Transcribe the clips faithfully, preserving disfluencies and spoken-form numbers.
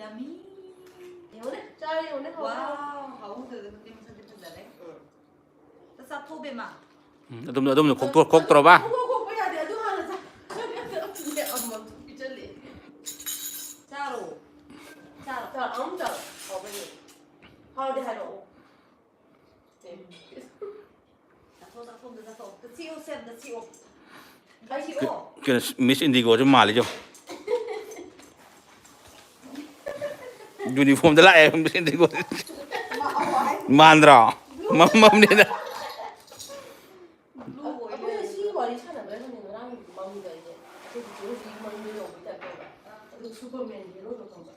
Yummy. ꯌꯦꯡꯉꯨꯅꯦ, ꯆꯥꯔ ꯌꯦꯡꯉꯨꯅꯦ, ꯍꯥꯎꯕ꯭ꯔꯥ? Wow, ꯍꯥꯎꯗꯣꯏꯗ ꯅꯠꯇꯦ, ꯃꯁꯛꯇꯤ ꯐꯖꯔꯦ꯫ ꯎꯝ꯫ ꯆꯥꯛ ꯆꯥꯊꯣꯛꯑꯣ, ꯕꯦꯝꯃ꯫ ꯎꯝ, ꯑꯗꯨꯝ, ꯑꯗꯨꯝꯅ ꯈꯣꯛꯇꯣ-, ꯈꯣꯛꯇꯣꯔꯕ? ꯈꯣꯛ-, ꯈꯣꯛꯄ ꯌꯥꯗꯦ, ꯑꯗꯨ ꯍꯥꯟꯅ ꯆꯥ-, ꯑꯃꯃꯝ ꯄꯤꯖꯜꯂꯦ꯫ ꯆꯥꯔꯣ꯫ ꯆꯥꯔꯣ꯫ ꯆꯥꯔꯣ, ꯑꯃꯨꯛ ꯆꯥꯔꯣ꯫ ꯍꯥꯎꯕꯅꯦ꯫ ꯍꯥꯎꯔꯗꯤ ꯍꯥꯏꯔꯛꯑꯣ꯫ ꯆꯥꯊꯣꯛ, ꯆꯥꯊꯣꯛ, ꯑꯝꯇ ꯆꯥꯊꯣꯛ꯫ ꯑꯝꯇ ꯆꯤꯛꯑꯣ, ꯁꯦ, ꯑꯝꯇ ꯆꯤꯛꯑꯣ꯫ ꯑꯝꯇ ꯆꯤꯛꯑꯣ꯫ ꯀꯩꯅꯣ, ꯃꯤꯁ ꯏꯟꯗꯤꯒꯣꯁꯨ ꯃꯥꯜꯂꯤꯖꯣ꯫ ꯌꯨꯅꯤꯐꯣꯔꯝꯗ ꯂꯥꯛꯑꯦ, ꯃꯤꯁ ꯏꯟꯗꯤꯒꯣ꯫ ꯃꯥꯟꯗ꯭ꯔꯣ? ꯃꯝꯃꯝꯅꯤꯅ꯫ ꯑꯩꯈꯣꯏ ꯁꯤ ꯋꯥꯔꯤ ꯁꯥꯟꯅꯕ꯭ꯔꯥ ꯈꯪꯗꯦ, ꯉꯔꯥꯡ ꯃꯪꯗ ꯑꯩꯁꯦ꯫ ꯑꯩꯈꯣꯏ ꯆꯤꯆꯦ ꯍꯣꯏꯒꯤ ꯃꯪꯗ ꯌꯧꯕꯩ ꯇꯥꯏꯞ ꯇꯧꯕ꯫ ꯑꯗꯨꯒ ꯁꯨꯄꯔꯃꯦꯟ ꯍꯦꯔꯣꯗꯣ ꯈꯪꯕ꯭ꯔꯥ?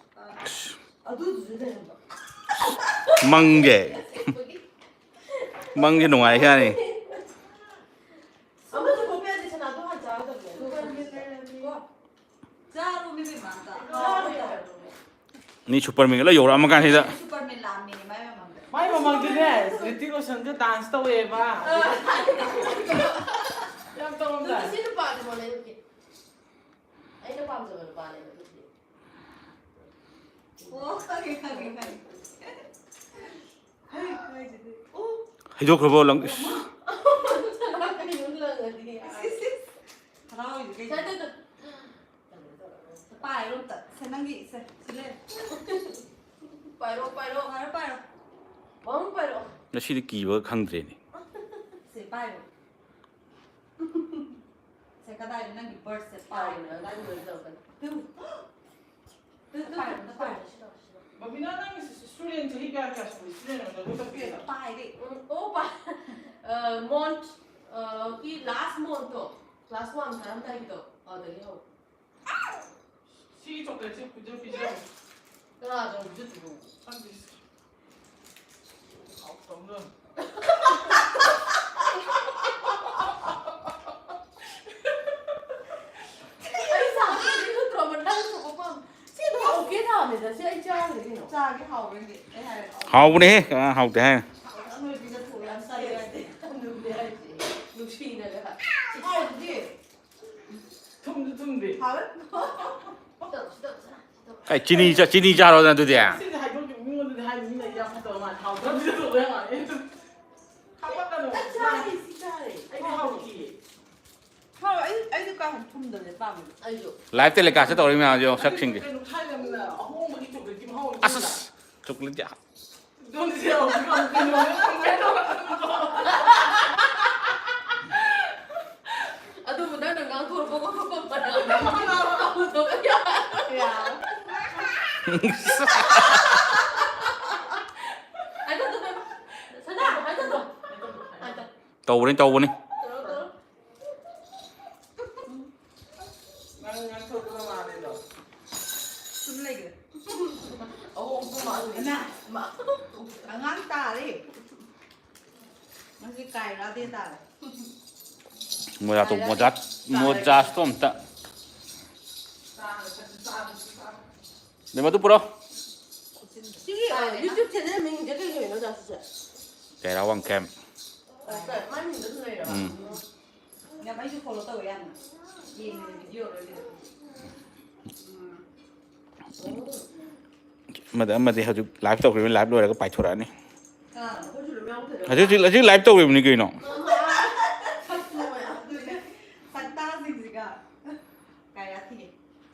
ꯑꯗꯨꯗꯨꯁꯨ ꯂꯩꯔꯝꯕ꯫ ꯃꯪꯒꯦ꯫ ꯑꯁꯦꯡꯕꯒꯤ꯫ ꯃꯪꯒꯦ ꯅꯨꯡꯉꯥꯏꯈ꯭ꯔꯅꯤ꯫ ꯑꯃꯁꯨ ꯈꯣꯛꯄ ꯌꯥꯗꯦ, ꯁꯅꯥꯗꯣ ꯍꯥꯟꯅ ꯆꯥꯒꯗꯕꯅꯦ꯫ ꯁꯨꯄꯔꯃꯦꯟ ꯂꯩꯔꯝꯃꯤ꯫ ꯀꯣ? ꯆꯥꯔꯣ, ꯃꯤ ꯃꯃꯥꯡꯗ꯫ ꯆꯥꯔꯣ ꯌꯥꯔꯕꯅꯦ꯫ ꯃꯤ ꯁꯨꯄꯔꯃꯦꯟꯒ ꯂꯣꯏ ꯌꯧꯔꯛꯑꯝꯃ ꯀꯥꯟꯁꯤꯗ꯫ ꯁꯨꯄꯔꯃꯦꯟ ꯂꯥꯛꯑꯝꯃꯦ, ꯃꯥꯏ ꯃꯃꯥꯡꯗ꯫ ꯃꯥꯏ ꯃꯃꯥꯡꯗꯅꯦ, ꯔꯤꯇꯤꯛ ꯔꯣꯁꯟꯒ ꯗꯥꯟꯁ ꯇꯧꯋꯦꯕ꯫ ꯑ꯫ ꯌꯥꯝ ꯇꯧꯔꯝꯗꯥꯏ꯫ ꯑꯗꯨ ꯁꯤ ꯅꯨꯄꯥꯗꯤ ꯃꯣꯗꯦꯜꯒꯤ꯫ ꯑꯩꯅ ꯄꯥꯝꯖꯕ ꯅꯨꯄꯥꯅꯦꯕ ꯑꯗꯨꯗꯤ꯫ ꯑꯣ, ꯈꯪꯉꯦ, ꯈꯪꯉꯦ, ꯈꯪꯉꯦ꯫ ꯍꯩ, ꯀꯥꯏꯗꯒꯤ? ꯑꯣ꯫ ꯍꯩꯗꯣꯛꯈ꯭ꯔꯕꯣ ꯂꯪ-, ꯏꯁ꯫ ꯀꯩꯅꯣ ꯂꯪꯉꯗꯤ꯫ ꯏꯁ, ꯏꯁ, ꯏꯁ꯫ ꯍꯔꯥꯎꯔꯤꯁꯦ ꯀꯩꯒꯤꯅꯣ? ꯁꯦ, ꯁꯦ, ꯁꯦ꯫ ꯄꯥꯏꯔꯣ ꯑꯝꯇ꯫ ꯁꯦ, ꯅꯪꯒꯤ, ꯁꯦ, ꯁꯤ ꯂꯩꯔꯦ꯫ ꯄꯥꯏꯔꯣ, ꯄꯥꯏꯔꯣ꯫ ꯄꯥꯏꯔꯣ, ꯄꯥꯏꯔꯣ꯫ ꯃꯃꯨ ꯄꯥꯏꯔꯣ꯫ ꯉꯁꯤꯗꯤ ꯀꯤꯕ ꯈꯪꯗ꯭ꯔꯦꯅꯦ꯫ ꯁꯦ, ꯄꯥꯏꯔꯣ꯫ ꯁꯦ, ꯀꯗꯥꯏꯗ ꯅꯪꯒꯤ ꯕꯔꯠꯁꯦ ꯄꯥꯏꯔꯣ? ꯄꯥꯏꯔꯣ, ꯅꯪ ꯂꯣꯏ ꯇꯧꯔꯛꯀꯅꯤ꯫ ꯇꯨ꯫ ꯇꯨ, ꯇꯨ, ꯄꯥꯏꯔꯣ, ꯇꯨ, ꯄꯥꯏꯔꯣ꯫ ꯕꯕꯤꯅꯥ, ꯅꯪꯒꯤ ꯁꯤ-, ꯁꯤ-, ꯁ꯭ꯇꯨꯗꯦꯟ ꯆꯍꯤ ꯀꯌꯥ, ꯀꯌꯥ ꯁꯨꯔꯦ? ꯁ꯭ꯇꯨꯗꯦꯟ ꯑꯣꯏꯅ ꯖꯒꯣꯏ ꯇꯝꯕꯤꯔꯤꯁꯦ? ꯄꯥꯏꯔꯦ꯫ ꯎꯝ, ꯑꯣ, ꯄꯥꯏ-, ꯑ, ꯃꯣꯟꯊ, ꯑ, ꯀꯤ ꯂꯥꯁ ꯃꯣꯟꯊꯇꯣ, ꯀ꯭ꯂꯥꯁ ꯋꯥꯟ ꯀꯥꯔꯝꯗꯥꯏꯒꯤꯗꯣ, ꯑꯗꯨꯗꯒꯤ ꯍꯧꯔꯦ꯫ ꯁꯤꯒꯤ ꯆꯣꯀ꯭ꯂꯦꯠꯁꯦ ꯄꯤꯖ-, ꯄꯤꯖꯔꯝꯃꯣ꯫ ꯀꯅꯥꯗꯅꯣ ꯄꯤꯖꯗꯣꯏꯕꯣ? ꯈꯪꯗꯦ꯫ ꯍꯥꯎꯇꯕꯅ꯫ ꯑꯩ ꯆꯥꯗꯣꯏꯅꯦ ꯅꯠꯇ꯭ꯔꯣ? ꯃꯊꯪ ꯊꯣꯛꯄ ꯄꯥꯝ-, ꯁꯤ ꯑꯗꯨꯝ ꯍꯥꯎꯒꯦ ꯊꯥꯕꯅꯤꯗ꯫ ꯁꯤ ꯑꯩ ꯆꯥꯈ꯭ꯔꯦ ꯀꯩꯅꯣ꯫ ꯆꯥꯒꯦ ꯍꯥꯎꯕ꯭ꯔꯥ ꯌꯦꯡꯒꯦ꯫ ꯑꯩ ꯍꯥꯏꯔꯦ ꯍꯥꯎꯕ꯭ꯔꯥ꯫ ꯍꯥꯎꯕꯅꯦꯍꯦ, ꯀꯅꯥ ꯍꯥꯎꯇꯦ ꯍꯥꯏ? ꯑꯅꯣꯏꯕꯤꯅ ꯊꯣꯡ ꯌꯥꯝ ꯆꯥꯏ ꯍꯥꯏꯗꯤ꯫ ꯑꯗꯨꯅꯦ ꯍꯥꯏꯁꯦ꯫ ꯅꯨꯡꯁꯤꯅꯒ꯫ ꯍꯥꯎꯗꯤ꯫ ꯊꯨꯝꯁꯨ ꯊꯨꯝꯗꯦ꯫ ꯍꯥꯎꯋꯦ꯫ ꯁꯤ ꯇꯧ, ꯁꯤ ꯇꯧ, ꯁꯤ ꯇꯧ꯫ ꯀꯥꯏ ꯆꯤꯅꯤ ꯆꯥ-, ꯆꯤꯅꯤ ꯆꯥꯔꯣꯗꯅ ꯑꯗꯨꯗꯤ꯫ ꯁꯤꯗꯤ ꯍꯥꯏꯗꯣꯛꯇ꯭ꯔꯤ, ꯃꯤꯉꯣꯟꯗꯗꯤ ꯍꯥꯏꯅꯤ, ꯃꯤꯅ ꯌꯥꯝ ꯐꯠꯇꯕ ꯃꯥꯜꯂꯦ꯫ ꯍꯥꯎꯇꯕ ꯄꯤꯖꯊꯣꯛꯄ ꯌꯥꯝ ꯃꯥꯜꯂꯦ꯫ ꯍꯥꯄꯛꯀꯅꯨ꯫ ꯆꯥꯔꯤ, ꯁꯤ ꯆꯥꯔꯤ꯫ ꯑꯩꯗꯤ ꯍꯥꯎꯇꯤꯌꯦ꯫ ꯍꯥꯎ, ꯑꯩ, ꯑꯩꯗꯤ ꯀꯥ ꯍꯦꯟꯅ ꯊꯨꯝꯗꯕꯁꯦ ꯄꯥꯝꯃꯦ꯫ ꯑꯩꯁꯨ꯫ Live telecast ꯇꯧꯔꯤ ꯃꯌꯥꯝꯁꯦ ꯌꯦꯡꯉꯣ, ꯁꯛꯁꯤꯡꯁꯦ꯫ ꯀꯩꯅꯣ ꯊꯥꯏꯅ ꯌꯥꯝꯅ ꯑꯍꯣꯡꯕꯒꯤ chocolate ꯀꯤ ꯃꯍꯥꯎ ꯑꯃ ꯑꯁ, ꯂꯩꯇ꯭ꯔꯥ? Chocolate ꯁꯦ꯫ ꯑꯗꯨꯝ ꯁꯤ ꯌꯥꯎ-, ꯀꯩꯅꯣ ꯀꯩꯅꯣ ꯀꯩꯅꯣ꯫ ꯑꯗꯨꯕꯨ ꯅꯪꯅ ꯉꯥꯡꯊꯣꯔꯛꯄ ꯈꯣꯠꯄ ꯃꯌꯥꯝꯗꯣ ꯇꯧꯗꯕ ꯌꯥꯔꯣꯏ꯫ ꯌꯥꯔꯣꯏ꯫ ꯍꯥꯏꯗꯣꯛꯑꯣ, ꯍꯥꯏꯗꯣꯛꯑꯣ꯫ ꯍꯥꯏꯗꯣꯛꯑꯣ꯫ ꯇꯧꯕꯅꯤ, ꯇꯧꯕꯅꯤ꯫ ꯇꯧꯔꯣ, ꯇꯧꯔꯣ꯫ ꯅꯪ ꯉꯥꯡꯊꯣꯛꯄ ꯃꯥꯜꯂꯦꯗꯣ꯫ ꯁꯨꯝ ꯂꯩꯈ꯭ꯔꯦ꯫ ꯑꯍꯣꯡꯕ ꯃꯥꯜꯂꯦ꯫ ꯏꯃꯥ, ꯏꯃꯥ꯫ ꯑꯉꯥꯡ ꯇꯥꯔꯦ꯫ ꯃꯁꯤ ꯀꯥꯏꯔꯥꯗꯦ ꯇꯥꯔꯦ꯫ ꯃꯣꯖꯥ ꯇꯣ-, ꯀꯥꯏꯔꯥꯗꯦ꯫ ꯃꯣꯖꯥ, ꯃꯣꯖꯥꯁꯇꯣ ꯑꯝꯇ꯫ ꯃꯦꯝ, ꯑꯗꯨ ꯄꯨꯔꯛꯑꯣ꯫ ꯁꯤꯒꯤ, ꯑ, YouTube channel ꯃꯤꯡꯁꯦ ꯀꯩ ꯀꯩꯅꯣ, ꯗꯥ ꯁꯤꯁꯦ? ꯀꯩꯔꯥ ꯋꯥꯡꯈꯦꯝ꯫ ꯑ, ꯀꯩ, ꯃꯥꯏ ꯃꯤꯡꯗ ꯑꯗꯨꯝ ꯂꯩꯔꯕ? ꯎꯝ꯫ ꯌꯥꯝ, ꯑꯩꯁꯨ follow ꯇꯧꯋꯦ ꯌꯥꯝꯅ꯫ ꯌꯦꯡꯉꯦ video ꯂꯣꯏꯅ꯫ ꯎꯝ꯫ ꯑꯃꯗ, ꯑꯃꯗꯤ ꯍꯧꯖꯤꯛ live ꯇꯧꯈ꯭ꯔꯤꯕꯅꯤ, live ꯂꯣꯏꯔꯒ ꯄꯥꯏꯊꯣꯔꯛꯑꯅꯤ꯫ ꯀꯅꯥꯅꯣ? ꯑꯩꯈꯣꯏꯁꯨ ꯑꯗꯨꯝ ꯌꯥꯎꯊꯣꯛꯑꯦ꯫ ꯍꯧꯖꯤꯛ, ꯍꯧꯖꯤꯛ, ꯍꯧꯖꯤꯛ live ꯇꯧꯔꯤꯕꯅꯤ ꯀꯩꯅꯣ꯫ ꯁꯛꯇꯨ ꯃꯌꯥꯝ꯫ ꯑꯗꯨꯅꯦ꯫ ꯁꯛꯇꯥꯁꯤꯡꯁꯤꯒ꯫ ꯀꯥꯏꯔꯥ ꯊꯤꯒꯦ꯫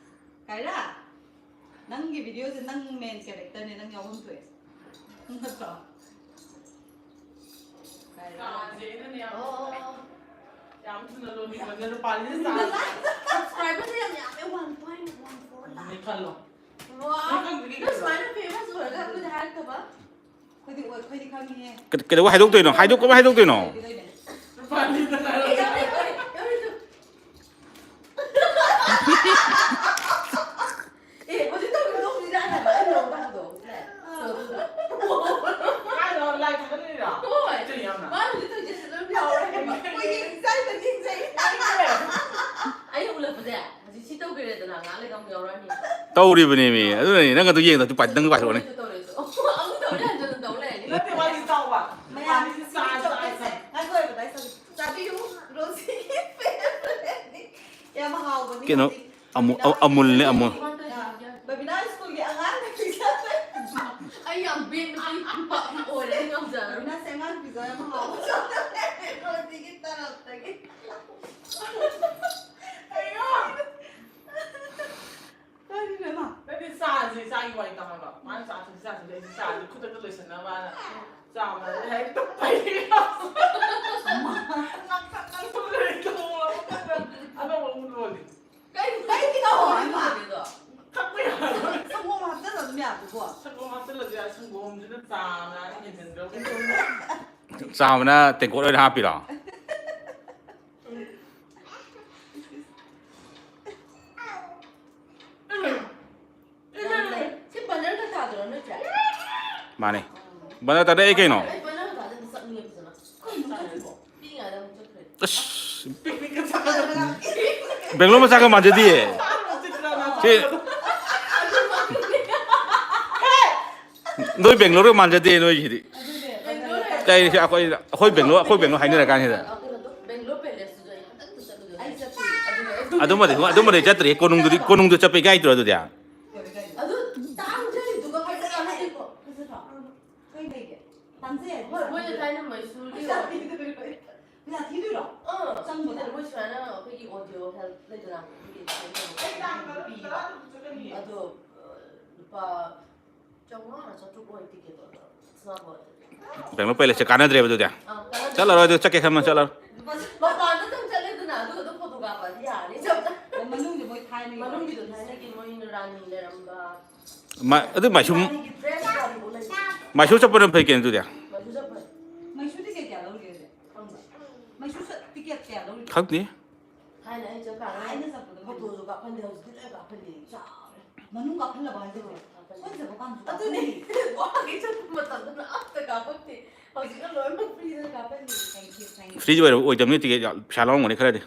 ꯀꯥꯏꯔꯥ? ꯅꯪꯒꯤ videoꯁꯦ ꯅꯪ main characterꯅꯦ, ꯅꯪ ꯌꯥꯎꯐꯝ ꯊꯣꯛꯑꯦ꯫ ꯅꯠꯇ꯭ꯔꯣ? ꯀꯥꯏꯔꯥ? ꯀꯥꯁꯦ ꯑꯩꯅꯅꯦ ꯌꯥꯝ ꯑꯣ, ꯑꯣ, ꯑꯣ꯫ ꯌꯥꯝ ꯊꯨꯅ ꯂꯣꯟꯅꯤꯡꯕꯅꯦ, ꯂꯨꯄꯥ ꯂꯤꯁꯤꯡ ꯆꯥꯝꯃ꯫ Subscriberꯁꯦ ꯌꯥꯝ ꯌꯥꯝꯃꯦ, one point one four lakh꯫ ꯑꯗꯨꯅꯦ ꯈꯜꯂꯣ꯫ ꯋꯥ, ꯅꯪ ꯈꯪꯗ꯭ꯔꯗꯤ ꯅꯪ ꯀꯩꯗꯧꯕ? ꯁꯨꯃꯥꯏꯅ famous ꯑꯣꯏꯔꯒ ꯑꯩꯈꯣꯏꯗ ꯍꯥꯏꯔꯛꯇꯕ? ꯑꯩꯈꯣꯏꯗꯤ ꯑꯣꯏ-, ꯑꯩꯈꯣꯏꯗꯤ ꯈꯪꯉꯤꯍꯦ꯫ ꯀꯩ-, ꯀꯩꯗꯧꯕꯩ ꯍꯥꯏꯗꯣꯛꯇꯣꯏꯅꯣ? ꯍꯥꯏꯗꯣꯛ-, ꯀꯃꯥꯏ ꯍꯥꯏꯗꯣꯛꯇꯣꯏꯅꯣ? ꯀꯩꯗꯧꯗꯣꯏꯅꯣ? ꯂꯨꯄꯥ ꯑꯅꯤꯗ ꯍꯥꯏꯔꯣ꯫ ꯑꯦ, ꯌꯥꯔꯦ, ꯌꯥꯔꯦ, ꯌꯥꯔꯦ, ꯌꯥꯔꯦ꯫ ꯑꯦ, ꯍꯧꯖꯤꯛ ꯇꯧꯈꯤꯕꯗꯣ ꯍꯧꯖꯤꯛ ꯍꯥꯏꯕ, ꯑꯩꯅ ꯂꯧꯕꯗꯣ꯫ ꯀꯥꯏꯗ? Live ꯊꯥꯒꯠꯂꯤꯔꯣ? ꯍꯣꯏ꯫ ꯀꯩ ꯌꯥꯝꯅ? ꯃꯥ ꯍꯧꯖꯤꯛ ꯇꯧꯔꯤꯁꯦ ꯁꯤ ꯂꯣꯏ ꯌꯥꯎꯔꯦ ꯍꯥꯏꯕ꯫ ꯑꯩꯈꯣꯏ ꯌꯦꯡꯖꯥꯏꯗ ꯌꯦꯡꯖꯩ꯫ ꯑꯩꯅ ꯎꯠꯂꯛꯄꯁꯦ, ꯍꯧꯖꯤꯛ ꯁꯤ ꯇꯧꯈ꯭ꯔꯦꯗꯅ, ꯉꯥꯏꯍꯥꯛ ꯂꯩꯔꯒ ꯑꯃꯨꯛ ꯌꯥꯎꯔꯛꯑꯅꯤ꯫ ꯇꯧꯔꯤꯕꯅꯤ ꯃꯤ꯫ ꯑꯗꯨꯅꯅꯤ ꯅꯪ ꯑꯗꯨ ꯌꯦꯡꯗ ꯑꯗꯨ ꯄꯥꯏ-, ꯅꯪ ꯄꯥꯏꯊꯣꯛꯑꯅꯤ꯫ ꯇꯧꯔꯦ, ꯇꯧꯔꯦ꯫ ꯑꯃꯨꯛ ꯇꯧꯔꯦ, ꯍꯟꯖꯤꯟ ꯍꯟꯖꯤꯟ ꯇꯧ ꯂꯩꯔꯅꯤ꯫ ꯅꯠꯇꯦ, ꯃꯥꯗꯤ ꯆꯥꯎꯕ꯫ ꯃꯌꯥꯝ ꯃꯥꯗꯤ ꯆꯥ-, ꯆꯥ-, ꯆꯥ-, ꯉꯥꯏꯈꯣ, ꯉꯥꯏꯈꯣ, ꯉꯥꯏꯈꯣ꯫ ꯆꯥꯕꯤꯌꯨ, ꯔꯣꯖꯤꯒꯤ favorite꯫ ꯌꯥꯝ ꯍꯥꯎꯕꯅꯤ ꯀꯩꯅꯣ, ꯍꯧꯖꯤꯛ꯫ ꯑꯃꯨ-, ꯕꯕꯤꯅꯥ ꯑ-, ꯑꯃꯨꯜꯅꯦ, ꯑꯃꯨꯜ꯫ ꯌꯥ, ꯕꯕꯤꯅꯥ ꯑꯩ ꯌꯥꯝ ꯕꯦꯡ ꯃꯆꯤꯟ ꯅꯨꯄꯥ ꯑꯃ ꯑꯣꯏꯔꯦ, ꯑꯩ ꯉꯝꯖꯔꯔꯣꯏ꯫ ꯅꯪ ꯁꯦꯡꯉꯥꯡ ꯄꯤꯖꯧ ꯌꯥꯝ ꯍꯥꯎꯕ ꯆꯥꯗꯣꯔꯦ꯫ ꯀꯣꯟꯅꯗꯒꯤ ꯇꯔꯞꯇꯒꯤ꯫ ꯑꯩꯌꯣ! ꯀꯔꯤꯅꯣ ꯅꯪ? ꯅꯠꯇꯦ, ꯆꯥꯁꯦ, ꯆꯥꯒꯤ ꯋꯥꯔꯤ ꯇꯧ ꯍꯥꯏꯕ꯫ ꯃꯥꯅ ꯆꯥ ꯊꯛꯁꯤ, ꯆꯥ ꯊꯛꯁꯤ, ꯑꯩꯁꯦ ꯆꯥꯁꯦ ꯈꯨꯗꯛꯇ ꯂꯣꯏꯁꯟꯅꯕꯅ ꯆꯥ ꯃꯅꯥꯗ ꯍꯦꯛꯇ ꯄꯩꯔꯒ꯫ ꯉꯥꯡꯁꯪ ꯉꯥꯡꯁꯪ ꯂꯩꯔꯦ, ꯇꯣꯡꯉꯒ ꯑꯅꯧꯕ ꯑꯃꯨꯛ ꯂꯣꯜꯂꯤ꯫ ꯀꯩ-, ꯀꯩꯒꯤꯅꯣ ꯍꯥꯏꯕ? ꯊꯛꯄ ꯌꯥꯔꯣꯏ꯫ ꯁꯪꯒꯣꯝ ꯍꯥꯞꯆꯜꯂ ꯑꯗꯨꯝ ꯌꯥꯕꯀꯣ꯫ ꯁꯪꯒꯣꯝ ꯍꯥꯞꯆꯜꯂꯁꯨ ꯌꯥꯏ, ꯁꯪꯒꯣꯝꯁꯤꯅ ꯆꯥꯅ ꯍꯦꯟꯖꯤꯟꯈ꯭ꯔꯕ꯫ ꯆꯥꯕꯅ ꯇꯦꯡꯀꯣꯠ ꯑꯣꯏꯅ ꯍꯥꯞꯄꯤꯔꯣ? ꯁꯤ ꯕꯅꯔꯒ ꯊꯥꯗꯣꯏꯔꯣ ꯅꯣꯏꯁꯦ? ꯃꯥꯅꯦ꯫ ꯕꯅꯔ ꯊꯥꯗꯣꯛꯑꯦ ꯀꯩꯅꯣ? ꯑꯩ ꯕꯅꯔꯒ ꯊꯥꯗꯣꯏ ꯑꯝꯇ ꯆꯠꯅꯤꯡꯉꯦ ꯐꯖꯅ꯫ ꯀꯩꯅꯣ ꯆꯠꯇ꯭ꯔꯤꯕꯣ? ꯄꯤꯛꯏꯉꯩꯗ ꯑꯃꯨꯛ ꯆꯠꯈ꯭ꯔꯦ꯫ ꯑꯁ, ꯄꯤꯛꯅꯤꯛꯀ ꯆꯠꯂꯒ꯫ ꯕꯦꯡꯒ꯭ꯂꯣꯔ ꯃꯆꯥꯒ ꯃꯥꯟꯖꯗꯤꯌꯦ꯫ ꯁꯤ ꯅꯣꯏ ꯕꯦꯡꯒ꯭ꯂꯣꯔꯒ ꯃꯥꯟꯖꯗꯦ ꯅꯣꯏꯁꯤꯗꯤ꯫ ꯀꯩ ꯑꯩꯈꯣꯏ, ꯑꯩꯈꯣꯏ ꯕꯦꯡꯒ꯭ꯂꯣꯔ, ꯑꯩꯈꯣꯏ ꯕꯦꯡꯒ꯭ꯂꯣꯔ ꯍꯥꯏꯅꯔ ꯀꯥꯟꯁꯤꯗ꯫ ꯕꯦꯡꯒ꯭ꯂꯣꯔ ꯄꯦꯂꯦꯁꯇꯨꯁꯨ ꯑꯩ ꯍꯟꯗꯛꯇ ꯆꯠꯂꯨꯗꯣꯏꯅꯦ꯫ ꯑꯗꯨꯃꯗꯤ, ꯑꯗꯨꯃꯗꯤ ꯆꯠꯇ꯭ꯔꯤ꯫ ꯀꯣꯅꯨꯡꯗꯨꯗꯤ, ꯀꯣꯅꯨꯡꯗꯨ ꯆꯠꯄ ꯏꯀꯥꯏꯗ꯭ꯔꯣ ꯑꯗꯨꯗꯤ? ꯑꯗꯨ ꯇꯥꯡꯖꯔꯤꯗꯨꯒ ꯍꯥꯏꯔꯛꯑꯣ꯫ ꯀꯩ ꯂꯩꯒꯦ? ꯇꯥꯡꯖꯩ ꯍꯥꯏꯗꯤ ꯍꯣꯏ, ꯃꯣꯏꯅ ꯊꯥꯏꯅ ꯃꯩꯁꯨꯔꯒꯤ ꯄꯩꯁꯥ ꯄꯤꯗꯕ ꯂꯣꯏꯔꯦ꯫ ꯄꯩꯁꯥ ꯊꯤꯗꯣꯏꯔꯣ? ꯑꯥ, ꯆꯪꯕꯗ? ꯃꯣꯏ ꯁꯨꯃꯥꯏꯅ ꯑꯩꯈꯣꯏꯒꯤ ꯑꯣꯗꯤꯑꯣ ꯍꯦꯜꯞ ꯂꯩꯗꯅ, ꯑꯩꯈꯣꯏꯒꯤ ꯑꯩ ꯇꯥꯡ ꯇꯔꯨꯛ, ꯄꯤꯕ꯫ ꯇꯔꯥ ꯇꯔꯨꯛ ꯆꯠꯀꯅꯤ꯫ ꯑꯗꯣ, ꯑ, ꯂꯨꯄꯥ ꯆꯥꯝꯃꯉꯥ ꯆꯥꯇ꯭ꯔꯨꯛ ꯑꯣꯏ ꯇꯤꯀꯦꯠꯇꯣ, ꯑꯗꯣ ꯏꯁ ꯅꯣꯠ ꯋꯥꯔꯠ ꯏꯠ꯫ ꯕꯦꯡꯒ꯭ꯂꯣꯔ ꯄꯦꯂꯦꯁꯁꯦ ꯀꯥꯟꯅꯗ꯭ꯔꯦꯕ ꯑꯗꯨꯗꯤ? ꯑꯥ, ꯀꯥꯟꯅꯗ꯭ꯔꯦ꯫ ꯆꯠꯂꯔꯣꯏ ꯑꯗꯨ, ꯆꯠꯀꯦ ꯈꯟꯕ ꯆꯠꯂꯔꯣꯏ꯫ ꯂꯨꯄꯥ ꯃꯄꯥꯟꯗ ꯑꯗꯨꯝ ꯆꯠꯂꯦꯗꯅ, ꯑꯗꯨꯒ ꯑꯗꯨꯝ ꯐꯣꯇꯣ ꯀꯥꯞꯄꯗꯤ ꯌꯥꯔꯅꯤ, ꯆꯞ ꯆꯥ-, ꯑꯣ, ꯃꯅꯨꯡꯒꯤ ꯃꯣꯏ ꯊꯥꯏꯅꯒꯤ ꯃꯅꯨꯡꯒꯤꯗꯣ ꯊꯥꯏꯅꯒꯤ ꯃꯣꯏꯅ ꯔꯥꯅꯤ ꯂꯩꯔꯝꯕ꯫ ꯃ-, ꯑꯗꯨ ꯃꯥꯏꯁꯨꯝ-, ꯔꯥꯅꯤꯒꯤ ꯗ꯭ꯔꯦꯁ ꯀꯥꯗꯤ ꯂꯣꯏ ꯂꯩꯕꯅꯦ꯫ ꯃꯥꯏꯁꯨꯝ ꯆꯠꯄꯅ ꯐꯩ ꯀꯩꯅꯣ ꯑꯗꯨꯗꯤ? ꯃꯥꯏꯁꯨꯝ ꯆꯠꯄꯅ꯫ ꯃꯩꯁꯨꯗꯤ ꯀꯌꯥ ꯀꯌꯥ ꯂꯧꯔꯤꯒꯦ ꯑꯗꯨꯗꯤ? ꯈꯪꯕ꯭ꯔꯥ? ꯃꯩꯁꯨ ꯆꯠ-, ꯇꯤꯀꯦꯠ ꯀꯌꯥ ꯂꯧꯔꯤꯒꯦ? ꯈꯪꯗꯦ꯫ ꯊꯥꯏꯅ ꯑꯩ ꯆꯠꯀꯥꯟꯗ ꯊꯥꯏꯅ ꯆꯠꯄꯗꯣ ꯐꯣꯇꯣꯁꯨ ꯀꯥꯞꯍꯜꯂꯦ, ꯍꯧꯖꯤꯛꯇꯤ ꯂꯣꯏ ꯀꯥꯞꯍꯜꯂꯦ꯫ ꯆꯥꯎꯔꯦ꯫ ꯃꯅꯨꯡ ꯀꯥꯞꯍꯜꯂꯕ ꯍꯥꯏꯁꯦ? ꯀꯥꯞꯍꯜꯂꯦ꯫ ꯑꯩꯈꯣꯏ ꯆꯠꯄ ꯀꯥꯟꯗꯁꯨ ꯑꯗꯨꯅꯦ꯫ ꯀꯥꯞꯍꯜꯂꯦ꯫ ꯋꯥꯒꯤ ꯆꯠꯄ ꯃꯇꯝꯗꯅ ꯑꯝꯇ ꯀꯥꯞꯄꯛꯇꯦ꯫ ꯍꯧꯖꯤꯛꯅ ꯂꯣꯏꯅꯃꯛ ꯐ꯭ꯔꯤꯗ ꯀꯥꯞꯍꯜꯂꯦ꯫ Thank you, thank you. ꯐ꯭ꯔꯤꯗ ꯑꯣꯏꯔ-, ꯑꯣꯏꯗꯕꯅꯤ, ꯇꯤꯀꯦꯠ ꯌꯥꯝ ꯄꯩꯁꯥ ꯂꯧꯔꯝꯒꯅꯤ ꯈꯔꯗꯤ꯫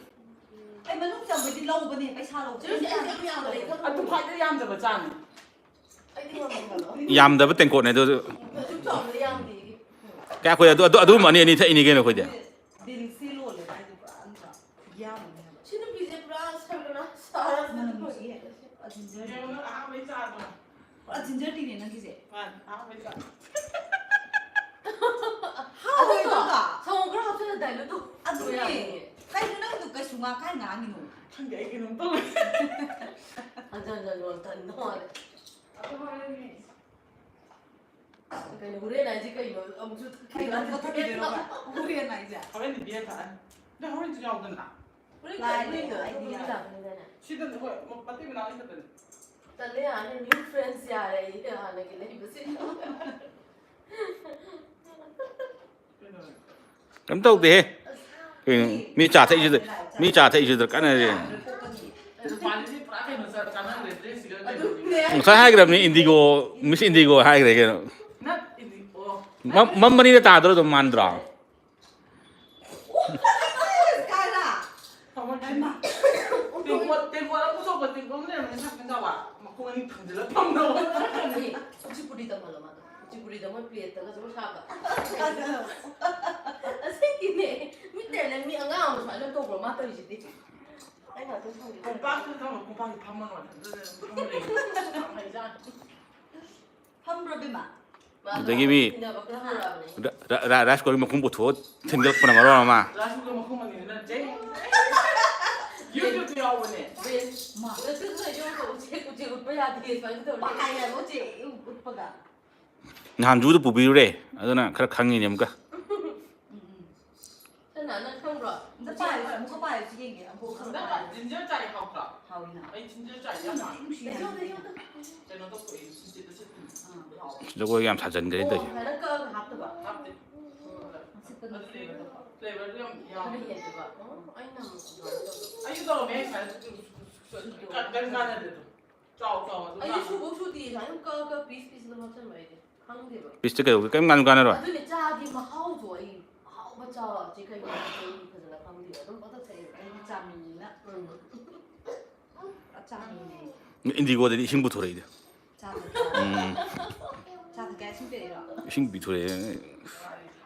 ꯑꯩ ꯃꯅꯨꯡ ꯆꯪꯕꯗꯤ ꯂꯧꯕꯅꯦ, ꯄꯩꯁꯥ ꯂꯧꯕꯅꯦ꯫ ꯆꯦ ꯔꯣꯖꯤ, ꯑꯩ ꯌꯥꯝ ꯌꯥꯝꯗꯦ꯫ ꯑꯗꯨ ꯈ꯭ꯋꯥꯏꯗꯩ ꯌꯥꯝꯗꯕ ꯆꯥꯅꯤ꯫ ꯑꯩꯗꯤ ꯌꯥꯝꯗꯦ ꯈꯜꯂꯣ꯫ ꯌꯥꯝꯗꯕ ꯇꯦꯡꯀꯣꯠꯅꯦ ꯑꯗꯨ꯫ ꯑꯗꯨ ꯆꯥꯎꯕꯗ ꯌꯥꯝꯗꯦ꯫ ꯀꯌꯥ ꯑꯩꯈꯣꯏ ꯑꯗꯨ, ꯑꯗꯨ, ꯑꯗꯨꯒꯨꯝꯕ ꯑꯅꯤ ꯑꯅꯤ ꯊꯛꯏꯅꯤ ꯀꯩꯅꯣ ꯑꯩꯈꯣꯏꯗꯤ꯫ ꯗꯤꯜꯁꯦ ꯂꯣꯜꯂꯦ ꯍꯥꯏꯗꯣ ꯄꯨꯔꯥ ꯅꯠꯇ꯭ꯔꯥ? ꯈꯨꯌꯥꯝ ꯑꯃꯅꯦ ꯍꯥꯏꯕ꯫ ꯁꯤ ꯅꯨꯄꯤꯁꯦ ꯄꯨꯔꯥ ꯁꯔꯒꯅꯥ ꯁꯥꯔ ꯃꯅꯝ ꯅꯨꯡꯁꯤꯌꯦ꯫ ꯑꯗꯨꯗ ꯌꯦꯡꯉꯣ ꯅꯪ ꯑꯍꯥꯟꯕꯩ ꯆꯥꯗꯣ꯫ ꯄꯨꯔꯥ ꯖꯤꯟꯖꯔ ꯇꯤꯅꯦ ꯅꯪꯒꯤꯁꯦ꯫ ꯃꯥꯅꯤ, ꯑꯍꯥꯟꯕꯩꯗ꯫ ꯍꯥꯎꯋꯦ ꯑꯗꯨꯒ꯫ ꯁꯪꯒꯣꯝ ꯈꯔ ꯍꯥꯞꯆꯤꯜꯂ ꯗꯥꯏꯂꯨꯠ ꯇꯧ꯫ ꯑꯗꯨꯅꯦ꯫ ꯌꯥꯅꯤꯌꯦ꯫ ꯀꯩꯅꯣ ꯅꯪꯗꯣ ꯀꯩꯁꯨ ꯉꯥꯡ ꯀꯥꯏ ꯉꯥꯡꯉꯤꯅꯣ? ꯈꯪꯗꯦ, ꯑꯩ ꯀꯩꯅꯣꯝ ꯇꯧꯔꯦ꯫ ꯍꯟꯖꯟ ꯍꯟꯖꯟ ꯂꯣꯟ ꯇꯟꯗꯧ ꯃꯥꯜꯂꯦ꯫ ꯑꯗꯨ ꯍꯣꯔꯦꯟꯅꯦ꯫ ꯀꯩꯅꯣ ꯍꯣꯔꯦꯟ ꯍꯥꯏꯁꯦ ꯀꯩꯅꯣ? ꯑꯃꯨꯛꯁꯨ ꯀꯩꯅꯣ ꯑꯃꯨꯛ ꯊꯛꯈꯤꯗꯣꯏꯔꯣꯕ? ꯍꯣꯔꯦꯟ ꯍꯥꯏꯁꯦ꯫ ꯍꯣꯔꯦꯟꯗꯤ ꯕꯤꯌꯔ ꯊꯛꯑꯅꯤ꯫ ꯑꯗꯣ ꯍꯣꯔꯦꯟꯁꯨ ꯌꯥꯎꯗꯅ꯫ ꯍꯣꯔꯦꯟ ꯂꯥꯏ ꯀꯩꯅꯣ ꯂꯩ, ꯇꯧꯕ idea꯫ ꯂꯥꯛꯄꯅꯤꯗꯅꯦ꯫ ꯁꯤꯗ ꯍꯣꯏ, ꯃ-, ꯃꯇꯩ ꯃꯅꯥꯎ ꯑꯅꯤ ꯈꯛꯇꯅꯤ꯫ ꯇꯜꯂꯦ ꯌꯥꯔꯦ, new friends ꯌꯥꯔꯦ ꯑꯩ ꯍꯥꯟꯅꯒꯤ ꯂꯩꯕꯁꯦ꯫ ꯀꯩꯗꯧꯔꯦ? ꯀꯩꯝ ꯇꯧꯗꯦꯍꯦ꯫ ꯀꯩꯅꯣ? ꯃꯤ ꯆꯥ ꯊꯛꯏꯁꯤꯗ, ꯃꯤ ꯆꯥ ꯊꯛꯏꯁꯤꯗ ꯀꯥꯟꯅꯔꯦ꯫ ꯅꯨꯄꯥꯁꯤꯗꯤ ꯄꯨꯔꯥ ꯀꯩꯅꯣ ꯆꯥ-, ꯆꯥꯟꯅꯈ꯭ꯔꯦ, ꯗ꯭ꯔꯦꯁꯁꯤꯒ ꯀꯩꯅꯣ꯫ ꯑꯗꯨꯅꯦ꯫ ꯉꯁꯥꯏ ꯍꯥꯏꯈ꯭ꯔꯕꯅꯤ, ꯏꯟꯗꯤꯒꯣ, ꯃꯤꯁ ꯏꯟꯗꯤꯒꯣ ꯍꯥꯏꯈ꯭ꯔꯦ ꯀꯩꯅꯣ꯫ ꯅꯠ ꯏꯟꯗꯤ-, ꯑꯣ꯫ ꯃꯝ-, ꯃꯝꯕꯅꯤꯅ ꯇꯥꯗ꯭ꯔꯣ ꯑꯗꯨꯝ ꯃꯥꯟꯗ꯭ꯔꯣ? ꯀꯥꯏꯗ? ꯇꯦꯡꯀꯣꯠ, ꯇꯦꯡꯀꯣꯠ ꯑꯃ ꯄꯨꯊꯣꯛꯄ, ꯇꯦꯡꯀꯣꯠ ꯑꯃ ꯂꯩꯔꯝꯕꯅꯤ, ꯁꯛ ꯆꯥꯕ꯫ ꯃꯈꯣꯡ ꯑꯅꯤ ꯊꯥꯡꯖꯤꯜꯂ ꯐꯝꯗꯧ꯫ ꯑꯦ, ꯀꯨꯆꯤꯄꯨꯗꯤ ꯇꯝꯍꯜꯂꯣ ꯃꯥꯗꯣ꯫ ꯀꯨꯆꯤꯄꯨꯗꯤꯗ ꯃꯣꯏ ꯄ꯭ꯂꯦꯠꯇꯒ ꯁꯨꯝ ꯁꯥꯕ꯫ ꯑꯁꯦꯡꯀꯤꯅꯦ꯫ ꯃꯤꯠꯇꯅꯦ, ꯃꯤ ꯑꯉꯥꯡ ꯑꯃ ꯁꯨꯃꯥꯏꯅ ꯇꯧꯕ꯭ꯔꯣ ꯃꯥ ꯇꯧꯔꯤꯁꯤꯗꯤ? ꯑꯩ ꯉꯥꯛꯇꯪ ꯊꯝꯒꯦ꯫ ꯀꯣꯝꯄꯥꯛꯇꯨꯗ ꯊꯝꯃꯣ, ꯀꯣꯝꯄꯥꯛꯇ ꯐꯝꯃꯒ ꯃꯊꯟꯇ ꯑꯗꯨꯝ ꯐꯝꯃ ꯂꯩ꯫ ꯌꯥꯝ ꯍꯩꯖꯥꯠꯅꯤ꯫ ꯐꯝꯕ꯭ꯔꯣ ꯕꯦꯝꯃ? ꯃꯥꯗꯣ ꯑꯗꯒꯤ ꯃꯤ ꯇꯤꯟꯅꯕ ꯈꯔ ꯍꯧꯔꯛꯑꯕꯅꯦ꯫ ꯔ-, ꯔ-, ꯔ-, ꯔꯥꯏꯁ ꯀꯨꯀꯔꯒꯤ ꯃꯈꯨꯝ ꯄꯨꯊꯣꯛꯑ ꯊꯤꯟꯒꯠꯂꯛꯄꯅ ꯃꯔꯣꯜ ꯑꯃ꯫ ꯂꯥꯏꯁꯨꯒ ꯃꯈꯨꯝ ꯑꯅꯤꯗꯨꯅ ꯆꯦ꯫ ꯌꯨꯇ꯭ꯌꯨꯕꯇ ꯌꯥꯎꯕꯅꯦ꯫ ꯕꯦꯟ, ꯉꯁꯤ ꯅꯣꯏ ꯌꯨꯝꯗ ꯎꯆꯦꯛ, ꯎꯆꯦꯛ ꯎꯠꯄ ꯌꯥꯗꯦ ꯁꯨꯃꯥꯏꯅ ꯇꯧꯔꯦ꯫ ꯄꯥꯏ ꯍꯥꯏꯕ ꯎꯆꯦꯛ ꯎꯠꯄꯒ꯫ ꯅꯍꯥꯟ ꯖꯨꯗ ꯄꯨꯕꯤꯔꯨꯔꯦ, ꯑꯗꯨꯅ ꯈꯔ ꯈꯪꯉꯤꯅꯦ ꯑꯃꯨꯛꯀ꯫ ꯎꯝ, ꯎꯝ꯫ ꯁꯅꯥ, ꯅꯪ ꯈꯪꯕ꯭ꯔꯣ? ꯑꯝꯇ ꯄꯥꯏꯌꯨꯁꯦ, ꯑꯃꯨꯛꯀ ꯄꯥꯏꯌꯨꯁꯦ ꯌꯦꯡꯒꯦ꯫ ꯑꯃꯨꯛ ꯈꯪꯕ꯭ꯔꯥ? ꯅꯪ ꯖꯤꯟꯖꯔ ꯆꯥꯏ ꯍꯥꯎꯇ꯭ꯔꯣ? ꯍꯥꯎꯏꯅ꯫ ꯑꯩ ꯖꯤꯟꯖꯔ ꯆꯥꯏ ꯌꯥꯝ ꯄꯥꯝꯃꯦ꯫ ꯅꯨꯡꯁꯤ ꯌꯥꯝꯅ꯫ ꯀꯩꯅꯣ ꯇꯧꯊꯣꯛꯑꯦ, ꯁꯤꯁꯦ ꯇꯁꯦꯠꯇꯅ꯫ ꯑꯥ꯫ ꯍꯥꯎꯋꯦ꯫ ꯖꯒꯣꯏꯒ ꯌꯥꯝ ꯁꯥꯖꯟꯈ꯭ꯔꯦ ꯑꯣ, ꯇꯧꯔꯤꯁꯦ꯫ ꯁꯨꯃꯥꯏꯅ ꯀꯛꯑꯒ ꯍꯥꯞꯇꯕ? ꯍꯥꯞꯇꯦ꯫ ꯑꯁꯤꯠꯄ ꯑꯗꯨꯗꯤ ꯅꯨꯡꯁꯤꯠꯄꯗꯣ꯫ ꯐ꯭ꯂꯦꯕꯔꯗꯨ ꯌꯥꯝ ꯈꯔ ꯌꯥꯎꯋꯦ꯫ ꯍꯦꯟꯗꯕ? ꯑꯣ, ꯑꯩꯅ ꯑꯃꯨꯛ ꯑꯗꯨꯃꯥꯏꯅ ꯇꯧꯕ꯫ ꯑꯩꯁꯨ ꯇꯧꯔꯝꯃꯦ ꯁꯨꯃꯥꯏꯅ ꯀꯟ-, ꯀꯟ-, ꯀꯥꯟꯅꯗꯦ ꯑꯗꯨꯝ꯫ ꯆꯥꯎ ꯆꯥꯎ ꯑꯗꯨꯝ ꯑꯩꯁꯨ ꯂꯥꯛꯑꯦ꯫ ꯁꯨꯕꯧ ꯁꯨꯗꯦ, ꯁꯨꯃꯥꯏꯅ ꯑꯗꯨꯝ ꯀꯛꯑ ꯀꯛꯑ ꯄꯤꯁ ꯄꯤꯁ ꯑꯗꯨꯝ ꯍꯥꯞꯆꯟꯕ ꯑꯩꯗꯤ꯫ ꯈꯪꯗꯦꯕ꯫ ꯄꯤꯁꯇ ꯀꯩꯗꯧꯒꯦ? ꯀꯩꯝ ꯀꯥꯟꯁꯨ ꯀꯥꯟꯅꯔꯣꯏ꯫ ꯑꯗꯨꯅꯦ ꯆꯥꯒꯤ ꯃꯍꯥꯎꯗꯣ ꯑꯩ ꯑꯍꯥꯎꯕ ꯆꯥ ꯁꯤ ꯀꯩꯅꯣ ꯑꯩ ꯐꯖꯅ ꯈꯪꯗꯦꯕ꯫ ꯑꯗꯨꯝ ꯄꯪꯊꯛ ꯊꯛꯑꯦꯕ꯫ ꯑꯩꯗꯤ ꯆꯥꯃꯤꯅꯤꯅ꯫ ꯎꯝ꯫ ꯄꯨꯔꯥ ꯆꯥꯃꯤꯅꯦ꯫ ꯏꯟꯗꯤꯒꯣꯗꯗꯤ ꯏꯁꯤꯡ ꯄꯨꯊꯣꯔꯛꯏꯗ꯫ ꯆꯥ ꯊꯛꯀꯦ꯫ ꯎꯝ꯫ ꯆꯥ ꯊꯛꯀꯦ ꯏꯁꯤꯡ ꯄꯤꯔꯛꯏꯔꯣ? ꯏꯁꯤꯡ ꯄꯤꯊꯣꯔꯛꯑꯦ꯫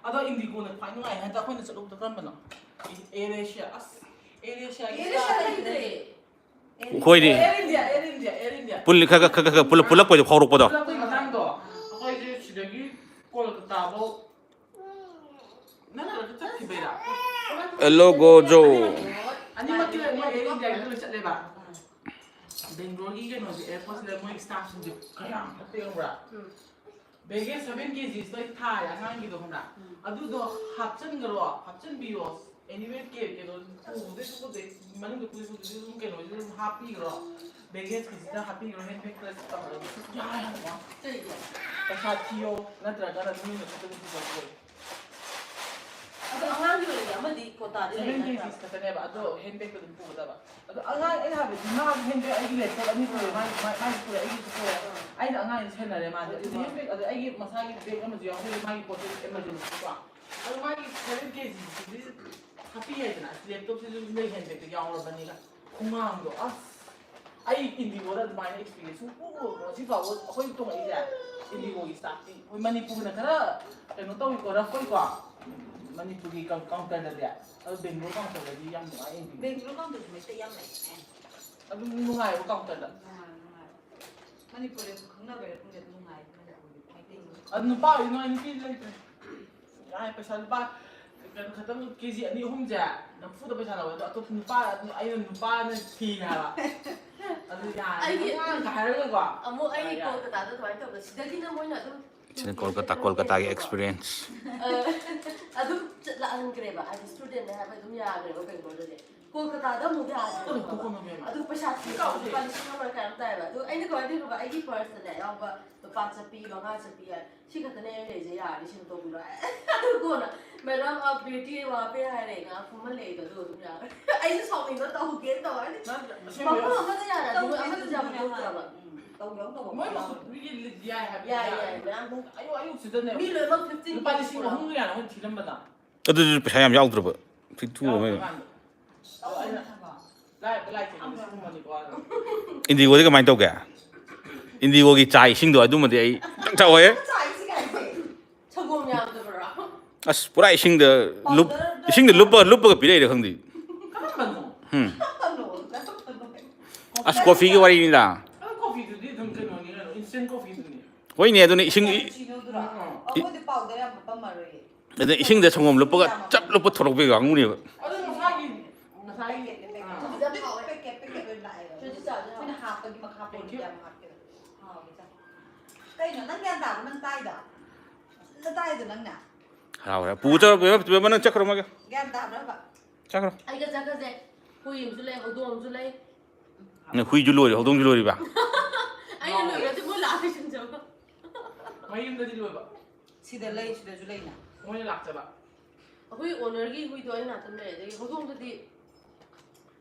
ꯑꯗꯣ ꯏꯟꯗꯤꯒꯣꯅ ꯈ꯭ꯋꯥꯏ ꯅꯨꯡꯉꯥꯏ ꯍꯟꯗꯛ ꯑꯩꯈꯣꯏꯅ ꯆꯠꯂꯨꯕꯗꯣ ꯀꯔꯝꯕꯅꯣ? Air Asia. ꯑꯁ, ꯑꯦꯔ ꯑꯦꯁꯤꯌꯥꯒꯤ ꯑꯦꯔ ꯑꯦꯁꯤꯌꯥ ꯂꯩꯇ꯭ꯔꯦ꯫ ꯑꯩꯈꯣꯏꯗꯤ ꯑꯦꯔ ꯏꯟꯗꯤꯌꯥ, ꯑꯦꯔ ꯏꯟꯗꯤꯌꯥ꯫ ꯄꯨꯜꯂꯤ ꯈꯔ ꯈꯔ ꯈꯔ ꯈꯔ ꯄꯨꯜꯂꯛ- ꯄꯨꯜꯂꯛꯄꯩꯗꯣ ꯐꯥꯎꯔꯛꯄꯗꯣ꯫ ꯄꯨꯜꯂꯛꯄꯩ ꯃꯇꯥꯡꯗꯣ ꯑꯩꯈꯣꯏꯁꯦ ꯁꯤꯗꯒꯤ ꯀꯣꯜꯀꯇꯥꯐꯧ ꯅꯠꯇ꯭ꯔꯒ ꯆꯠꯈꯤꯕꯩꯔꯥ? ꯑꯦꯂꯣ ꯒꯣꯖꯣ꯫ ꯑꯅꯤꯃꯛꯀꯤ ꯃꯣꯏ ꯑꯦꯌꯔ ꯏꯟꯗꯤꯌꯥꯒꯤꯗ ꯂꯣꯏ ꯆꯠꯂꯦꯕ꯫ ꯕꯦꯡꯒ꯭ꯂꯣꯔꯒꯤ ꯀꯩꯅꯣꯁꯦ, ꯑꯦꯌꯔꯄꯣꯔꯠꯁꯤꯗ ꯃꯣꯏ ꯁ꯭ꯇꯥꯐꯁꯤꯡꯁꯦ ꯀꯌꯥꯝ ꯐꯠꯇꯦ ꯈꯪꯕ꯭ꯔꯥ? ꯕꯦꯒꯦꯖ ꯁꯚꯦꯟ ꯀꯦ ꯖꯤꯁꯇꯣ ꯑꯩ ꯊꯥꯔꯦ ꯑꯉꯥꯡꯒꯤꯗꯣ ꯈꯪꯕ꯭ꯔꯥ? ꯑꯗꯨꯗꯣ ꯍꯥꯞꯆꯤꯟꯈ꯭ꯔꯣ, ꯍꯥꯞꯆꯤꯟꯕꯤꯌꯣ꯫ ꯑꯦꯅꯤꯋꯦ ꯀꯦ ꯀꯩꯅꯣ ꯄꯨꯕꯗꯩ ꯄꯨꯕꯗꯩ ꯃꯅꯨꯡꯗ ꯄꯨꯗꯩ ꯄꯨꯕꯗꯩ ꯑꯗꯨꯝ ꯀꯩꯅꯣꯁꯤꯗ ꯑꯗꯨꯝ ꯍꯥꯞꯄꯤꯈ꯭ꯔꯣ꯫ ꯕꯦꯒꯦꯖꯀꯤꯁꯤꯗ ꯍꯥꯞꯄꯤꯈ꯭ꯔꯣ, ꯍꯦꯟ ꯕꯦꯒꯇ ꯇꯧꯔꯒ ꯁꯨꯝ ꯌꯥꯔꯦ ꯍꯥꯏꯕ꯫ ꯀꯩꯒꯤ? ꯄꯩꯁꯥ ꯊꯤꯌꯣ, ꯅꯠꯇ꯭ꯔꯒꯅ ꯅꯣꯏꯅ ꯈꯛꯇ ꯑꯗꯨꯝ ꯄꯨꯖꯧ꯫ ꯑꯗꯣ ꯑꯉꯥꯡꯒꯤ ꯑꯣꯏꯅꯗꯤ ꯑꯃꯗꯤ ꯀꯣꯇꯥꯗꯤ ꯁꯚꯦꯟ ꯂꯩ ꯀꯦ ꯅꯠꯇ꯭ꯔꯥ? ꯖꯤꯁ ꯈꯛꯇꯅꯦꯕ, ꯑꯗꯣ ꯍꯦꯟ ꯕꯦꯒꯇ ꯑꯗꯨꯝ ꯄꯨꯒꯗꯕ꯫ ꯑꯗꯣ ꯑꯉꯥꯡ, ꯑꯩꯅ ꯍꯥꯏꯕꯗꯤ ꯃꯥꯒꯤ ꯍꯦꯟ ꯕꯦꯒ ꯑꯩꯒꯤ ꯂꯦꯞꯇꯣꯞ ꯑꯅꯤ ꯄꯨꯔꯦ, ꯃꯥꯒꯤ, ꯃꯥ-, ꯃꯥꯒꯤ ꯄꯨꯔꯦ, ꯑꯩꯒꯤꯁꯨ ꯄꯨꯔꯦ꯫ ꯑꯩꯅ ꯑꯉꯥꯡꯁꯦ ꯁꯦꯟꯅꯔꯦ ꯃꯥꯗꯤ꯫ ꯑꯗꯨꯗꯤ ꯍꯦꯟ ꯕꯦꯒ, ꯑꯗ ꯑꯩꯒꯤ ꯃꯁꯥꯒꯤ ꯕꯦꯒ ꯑꯃꯁꯨ ꯌꯥꯎꯖꯩ, ꯃꯥꯒꯤ ꯄꯣꯠ ꯆꯩ ꯑꯦꯃꯔꯖꯦꯟꯁꯤꯀꯣ꯫ ꯑꯗꯣ ꯃꯥꯒꯤ ꯁꯚꯦꯟ ꯀꯦ ꯖꯤꯁꯤꯗꯤ ꯍꯥꯞꯄꯤ ꯌꯥꯏꯗꯅ, ꯂꯦꯞꯇꯣꯞꯁꯤꯁꯨ ꯅꯣꯏ ꯍꯦꯟ ꯕꯦꯒꯇ ꯌꯥꯎꯔꯕꯅꯤꯅ꯫ ꯈꯣꯡꯒꯥꯡꯗꯣ ꯑꯁ! ꯑꯩ ꯏꯟꯗꯤꯒꯣꯗ ꯑꯗꯨꯃꯥꯏꯅ ꯑꯦꯛꯁꯄꯤꯔꯤꯌꯦꯟꯁ ꯁꯨꯡꯎ ꯎꯔꯣꯏ꯫ ꯉꯁꯤ ꯐꯥꯎꯕ ꯑꯩꯈꯣꯏ ꯇꯣꯡꯉꯛꯏꯁꯦ ꯏꯟꯗꯤꯒꯣꯒꯤ ꯁ꯭ꯇꯥꯐꯇꯤ꯫ ꯍꯣꯏ, ꯃꯅꯤꯄꯨꯔꯅ ꯈꯔ ꯀꯩꯅꯣ ꯇꯧꯏꯀꯣ, ꯔꯐ ꯑꯣꯏꯀꯣ, ꯃꯅꯤꯄꯨꯔꯒꯤ ꯀꯥꯎꯟ-, ꯀꯥꯎꯟꯇꯔꯗꯗꯤ꯫ ꯑꯗꯣ ꯕꯦꯡꯒ꯭ꯂꯣꯔ ꯀꯥꯎꯟꯇꯔꯗꯗꯤ ꯌꯥꯝ ꯅꯨꯡꯉꯥꯏ ꯏꯟꯗꯤꯒꯣ꯫ ꯕꯦꯡꯒ꯭ꯂꯣꯔ ꯀꯥꯎꯟꯇꯔꯁꯨ ꯃꯩꯇꯩ ꯌꯥꯝ ꯂꯩ꯫ ꯑꯗꯨꯝ ꯅꯨꯡꯉꯥꯏꯕ ꯀꯥꯎꯟꯇꯔꯗ꯫ ꯅꯨꯡꯉꯥꯏ, ꯅꯨꯡꯉꯥꯏ꯫ ꯃꯅꯤꯄꯨꯔꯗꯁꯨ ꯈꯪꯅꯕꯩꯔ ꯈꯪꯗꯦ, ꯑꯗꯨꯝ ꯅꯨꯡꯉꯥꯏ ꯃꯅꯤꯄꯨꯔꯒꯤ ꯃꯩꯇꯩꯁꯤꯡ꯫ ꯑꯗꯨ ꯅꯨꯄꯥ ꯑꯣꯏꯗꯤ ꯅꯨꯡꯉꯥꯏ, ꯅꯨꯄꯤꯗꯤ ꯂꯩꯇ꯭ꯔꯦ꯫ ꯌꯥꯔꯦ, ꯄꯩꯁꯥ ꯂꯨꯄꯥ ꯀꯩꯅꯣ ꯈꯛꯇꯪ ꯀꯦ ꯖꯤ ꯑꯅꯤ ꯑꯍꯨꯝꯁꯦ ꯅꯝꯐꯨꯗ ꯄꯩꯁꯥ ꯂꯧꯋꯦ꯫ ꯑꯗꯣ ꯑꯇꯣꯞꯄ ꯅꯨꯄꯥ, ꯑꯩꯅ ꯅꯨꯄꯥꯅ ꯊꯤꯅꯦ ꯍꯥꯏꯕ꯫ ꯑꯗꯨ ꯌꯥꯔꯦ, ꯑꯩꯒꯤ ꯑꯉꯥꯡꯒ ꯍꯥꯏꯔꯒꯀꯣ꯫ ꯑꯃꯨꯛ ꯑꯩꯒꯤ ꯌꯥꯔꯦ, ꯌꯥꯔꯦ꯫ ꯀꯣꯜꯀꯇꯥꯗ ꯑꯗꯨꯃꯥꯏꯅ ꯇꯧꯕꯗ ꯁꯤꯗꯒꯤꯅ ꯃꯣꯏꯅ ꯑꯗꯨꯝ ꯁꯤꯅ ꯀꯣꯜꯀꯇꯥ, ꯀꯣꯜꯀꯇꯥꯒꯤ ꯑꯦꯛꯁꯄꯤꯔꯤꯌꯦꯟꯁ꯫ ꯑ, ꯑꯗꯨꯝ ꯆꯠꯂꯛꯍꯟꯈ꯭ꯔꯦꯕ, ꯍꯥꯏꯗꯤ ꯁ꯭ꯇꯨꯗꯦꯟꯠꯅꯦ ꯍꯥꯏꯕ ꯑꯗꯨꯝ ꯌꯥꯈ꯭ꯔꯦꯕ ꯕꯦꯡꯒ꯭ꯂꯣꯔꯗꯗꯤ꯫ ꯀꯣꯜꯀꯇꯥꯗ ꯑꯃꯨꯛ ꯌꯥꯗ꯭ꯔꯦꯕ꯫ ꯑꯗꯨ ꯇꯣꯛꯈꯣ ꯃꯃꯦ꯫ ꯑꯗꯨ ꯄꯩꯁꯥ ꯊꯤꯕ ꯂꯨꯄꯥ ꯂꯤꯁꯤꯡ ꯑꯃ ꯀꯌꯥꯅꯣꯝ ꯇꯥꯏꯌꯦꯕ꯫ ꯑꯗꯨ ꯑꯩꯅ ꯀꯃꯥꯏꯅ ꯇꯧꯔꯤꯅꯣꯕ? ꯑꯩꯒꯤ ꯄꯔꯁꯇꯅꯦ ꯌꯥꯎꯕ ꯂꯨꯄꯥ ꯆꯠꯄꯤ, ꯃꯉꯥ ꯆꯠꯄꯤ ꯌꯥꯏ꯫ ꯁꯤ ꯈꯛꯇꯅꯦ ꯑꯩꯅ ꯂꯩꯔꯤꯁꯦ, ꯌꯥꯔꯗꯤ ꯁꯤꯅ ꯇꯧꯕꯤꯔꯣ꯫ ꯑꯗꯨ ꯀꯣꯟꯅ, "ꯃꯦꯗꯥꯝ, ꯑꯞ ꯕꯦꯇꯤ ꯋꯥ ꯄꯦ" ꯍꯥꯏꯔꯦ, ꯉꯥꯏꯍꯥꯛ ꯐꯝꯍꯜꯂꯦ ꯑꯩꯗꯣ, ꯑꯗꯨꯒ ꯑꯗꯨꯝ ꯌꯥꯔꯦ꯫ ꯑꯩꯁꯨ ꯁꯥꯎꯅꯤꯡꯗꯅ ꯇꯧꯒꯦꯅ ꯇꯧꯕ ꯍꯥꯏꯗꯤ꯫ ꯅꯠꯇ꯭ꯔ-, ꯑꯁꯦꯡꯕꯩꯔꯣ? ꯃꯐꯝ ꯑꯃꯗ ꯌꯥꯔꯗꯤ ꯃꯣꯏ ꯑꯃꯗꯁꯨ ꯌꯥꯝ ꯇꯧꯗ꯭ꯔꯕ꯫ ꯎꯝ, ꯇꯧꯒꯦ, ꯇꯧꯕ ꯃꯣꯏ ꯌꯥꯎꯋꯦ꯫ ꯃꯈꯨꯠ ꯃꯤꯒꯤ ꯂꯤꯠ ꯌꯥꯏ ꯍꯥꯏꯕ ꯌꯥꯏ, ꯌꯥꯏ꯫ ꯌꯥꯏ, ꯃꯌꯥꯝ꯫ ꯑꯌꯨꯛ ꯑꯌꯨꯛꯁꯤꯗꯅꯦ ꯃꯤ ꯂꯣꯏꯅꯃꯛ ꯐꯤꯐꯇꯤꯟ ꯂꯨꯄꯥ ꯂꯤꯁꯤꯡ ꯑꯍꯨꯝꯒ ꯌꯥꯅ ꯑꯩꯈꯣꯏꯅ ꯊꯤꯔꯝꯕꯗ꯫ ꯑꯗꯨꯁꯨ ꯄꯩꯁꯥ ꯌꯥꯝ ꯌꯥꯎꯗ꯭ꯔꯕ, ꯄꯤꯛꯇ꯭ꯔꯨ ꯑꯃ꯫ ꯌꯥꯎꯗ꯭ꯔꯕ ꯀꯥꯟꯗ꯫ ꯑꯗꯣ ꯑꯩꯅ ꯂꯥꯏ-, ꯂꯥꯏ ꯊꯦꯡꯅꯕꯁꯨ ꯐꯪꯕꯅꯤꯀꯣ꯫ ꯏꯟꯗꯤꯒꯣꯗꯤ ꯀꯃꯥꯏꯅ ꯇꯧꯒꯦ? ꯏꯟꯗꯤꯒꯣꯒꯤ ꯆꯥ ꯏꯁꯤꯡꯗꯣ ꯑꯗꯨꯃꯗꯤ ꯑꯩ ꯈꯤꯇꯪ ꯊꯛꯑꯣꯍꯦ꯫ ꯆꯥ ꯏꯁꯤꯡ ꯍꯥꯏꯁꯦ ꯁꯪꯒꯣꯝ ꯌꯥꯝꯗꯕ꯭ꯔꯣ? ꯑꯁ, ꯄꯨꯔꯥ ꯏꯁꯤꯡꯗ ꯂꯨꯞ-, ꯄꯥꯎꯗꯔꯗ ꯏꯁꯤꯡꯗ ꯂꯨꯞꯄ-, ꯂꯨꯞꯄꯒ ꯄꯤꯔꯛꯏꯔꯥ ꯈꯪꯗꯦ꯫ ꯀꯔꯝꯕꯅꯣ? ꯍꯨꯝ꯫ ꯀꯔꯝꯕꯅꯣ? ꯀꯔꯝꯕꯅꯣ? ꯑꯁ, ꯀꯣꯐꯤꯒꯤ ꯋꯥꯔꯤꯅꯤꯗ꯫ ꯑꯗꯣ ꯀꯣꯐꯤꯗꯨꯗꯤ ꯑꯗꯨꯝ ꯀꯩꯅꯣꯅꯤ ꯀꯩꯅꯣ, ꯏꯟꯁꯇꯦꯟ ꯀꯣꯐꯤꯗꯨꯅꯤ꯫ ꯍꯣꯏꯅꯦ, ꯑꯗꯨꯅ ꯏꯁꯤꯡ ꯀꯦꯄꯨꯆꯤꯅꯣꯗꯨꯔꯣ? ꯑꯩꯈꯣꯏꯗꯤ ꯄꯥꯎꯗꯔ ꯌꯥꯝ ꯍꯥꯞꯄꯝꯃꯔꯣꯏꯌꯦ꯫ ꯑꯗ ꯏꯁꯤꯡꯗ ꯁꯪꯒꯣꯝ ꯂꯨꯞꯄꯒ ꯆꯞ ꯂꯨꯞꯄ ꯊꯣꯔꯛꯄꯒꯤ ꯀꯥꯡꯕꯨꯅꯦꯕ꯫ ꯑꯗꯨ ꯃꯁꯥꯒꯤ ꯉꯁꯥꯏꯒꯤ ꯄꯦꯀꯦꯠ ꯄꯦꯀꯦꯠ ꯄꯦꯀꯦꯠ ꯄꯦꯀꯦꯠ ꯑꯣꯏꯅ ꯂꯥꯛꯑꯦꯕ꯫ ꯑꯩꯈꯣꯏꯅ ꯍꯥꯞꯄꯒꯤ ꯃꯈꯥ ꯄꯣꯟꯅ ꯀꯌꯥꯝ ꯍꯥꯞꯀꯦꯕ? ꯍꯥꯎꯋꯦ ꯆꯥ꯫ ꯀꯩꯅꯣ ꯅꯪ ꯒ꯭ꯌꯥꯟ ꯇꯥꯕ꯭ꯔꯣ ꯅꯪ ꯇꯥꯏꯗꯣ? ꯐꯖꯅ ꯇꯥꯏꯗꯣ ꯅꯪꯅ? ꯍꯔꯥꯎ ꯍꯔꯥꯎ ꯄꯨ ꯆꯠꯈ꯭ꯔꯣ, ꯕꯦꯝꯃ, ꯕꯦꯝꯃ, ꯅꯪ ꯆꯠꯈ꯭ꯔꯣ ꯃꯥꯒ꯫ ꯒ꯭ꯌꯥꯟ ꯇꯥꯕ꯭ꯔꯕ? ꯆꯠꯈ꯭ꯔꯣ꯫ ꯑꯩꯒ ꯆꯠꯈ꯭ꯔꯁꯦ꯫ ꯍꯨꯏ ꯑꯃꯁꯨ ꯂꯩ, ꯍꯧꯗꯣꯡ ꯑꯃꯁꯨ ꯂꯩ꯫ ꯅꯪ ꯍꯨꯏꯁꯨ ꯂꯣꯏꯔꯦ, ꯍꯧꯗꯣꯡꯁꯨ ꯂꯣꯏꯔꯤꯕ? ꯑꯩꯅ ꯂꯣꯏꯔꯗꯤ ꯃꯣꯏ ꯂꯥꯛꯑ ꯂꯣꯏꯁꯤꯟꯖꯕ꯫ ꯃꯌꯨꯝꯗꯗꯤ ꯂꯣꯏꯕ, ꯁꯤꯗ ꯂꯩ, ꯁꯤꯗꯁꯨ ꯂꯩꯅ꯫ ꯃꯣꯏꯅ ꯂꯥꯛꯆꯕ꯫ ꯑꯩꯈꯣꯏ ꯑꯣꯅꯔꯒꯤ ꯍꯨꯏꯗꯣ ꯑꯩ ꯅꯥꯛꯇ ꯂꯩ꯫ ꯑꯗꯒꯤ ꯍꯧꯗꯣꯡꯗꯨꯗꯤ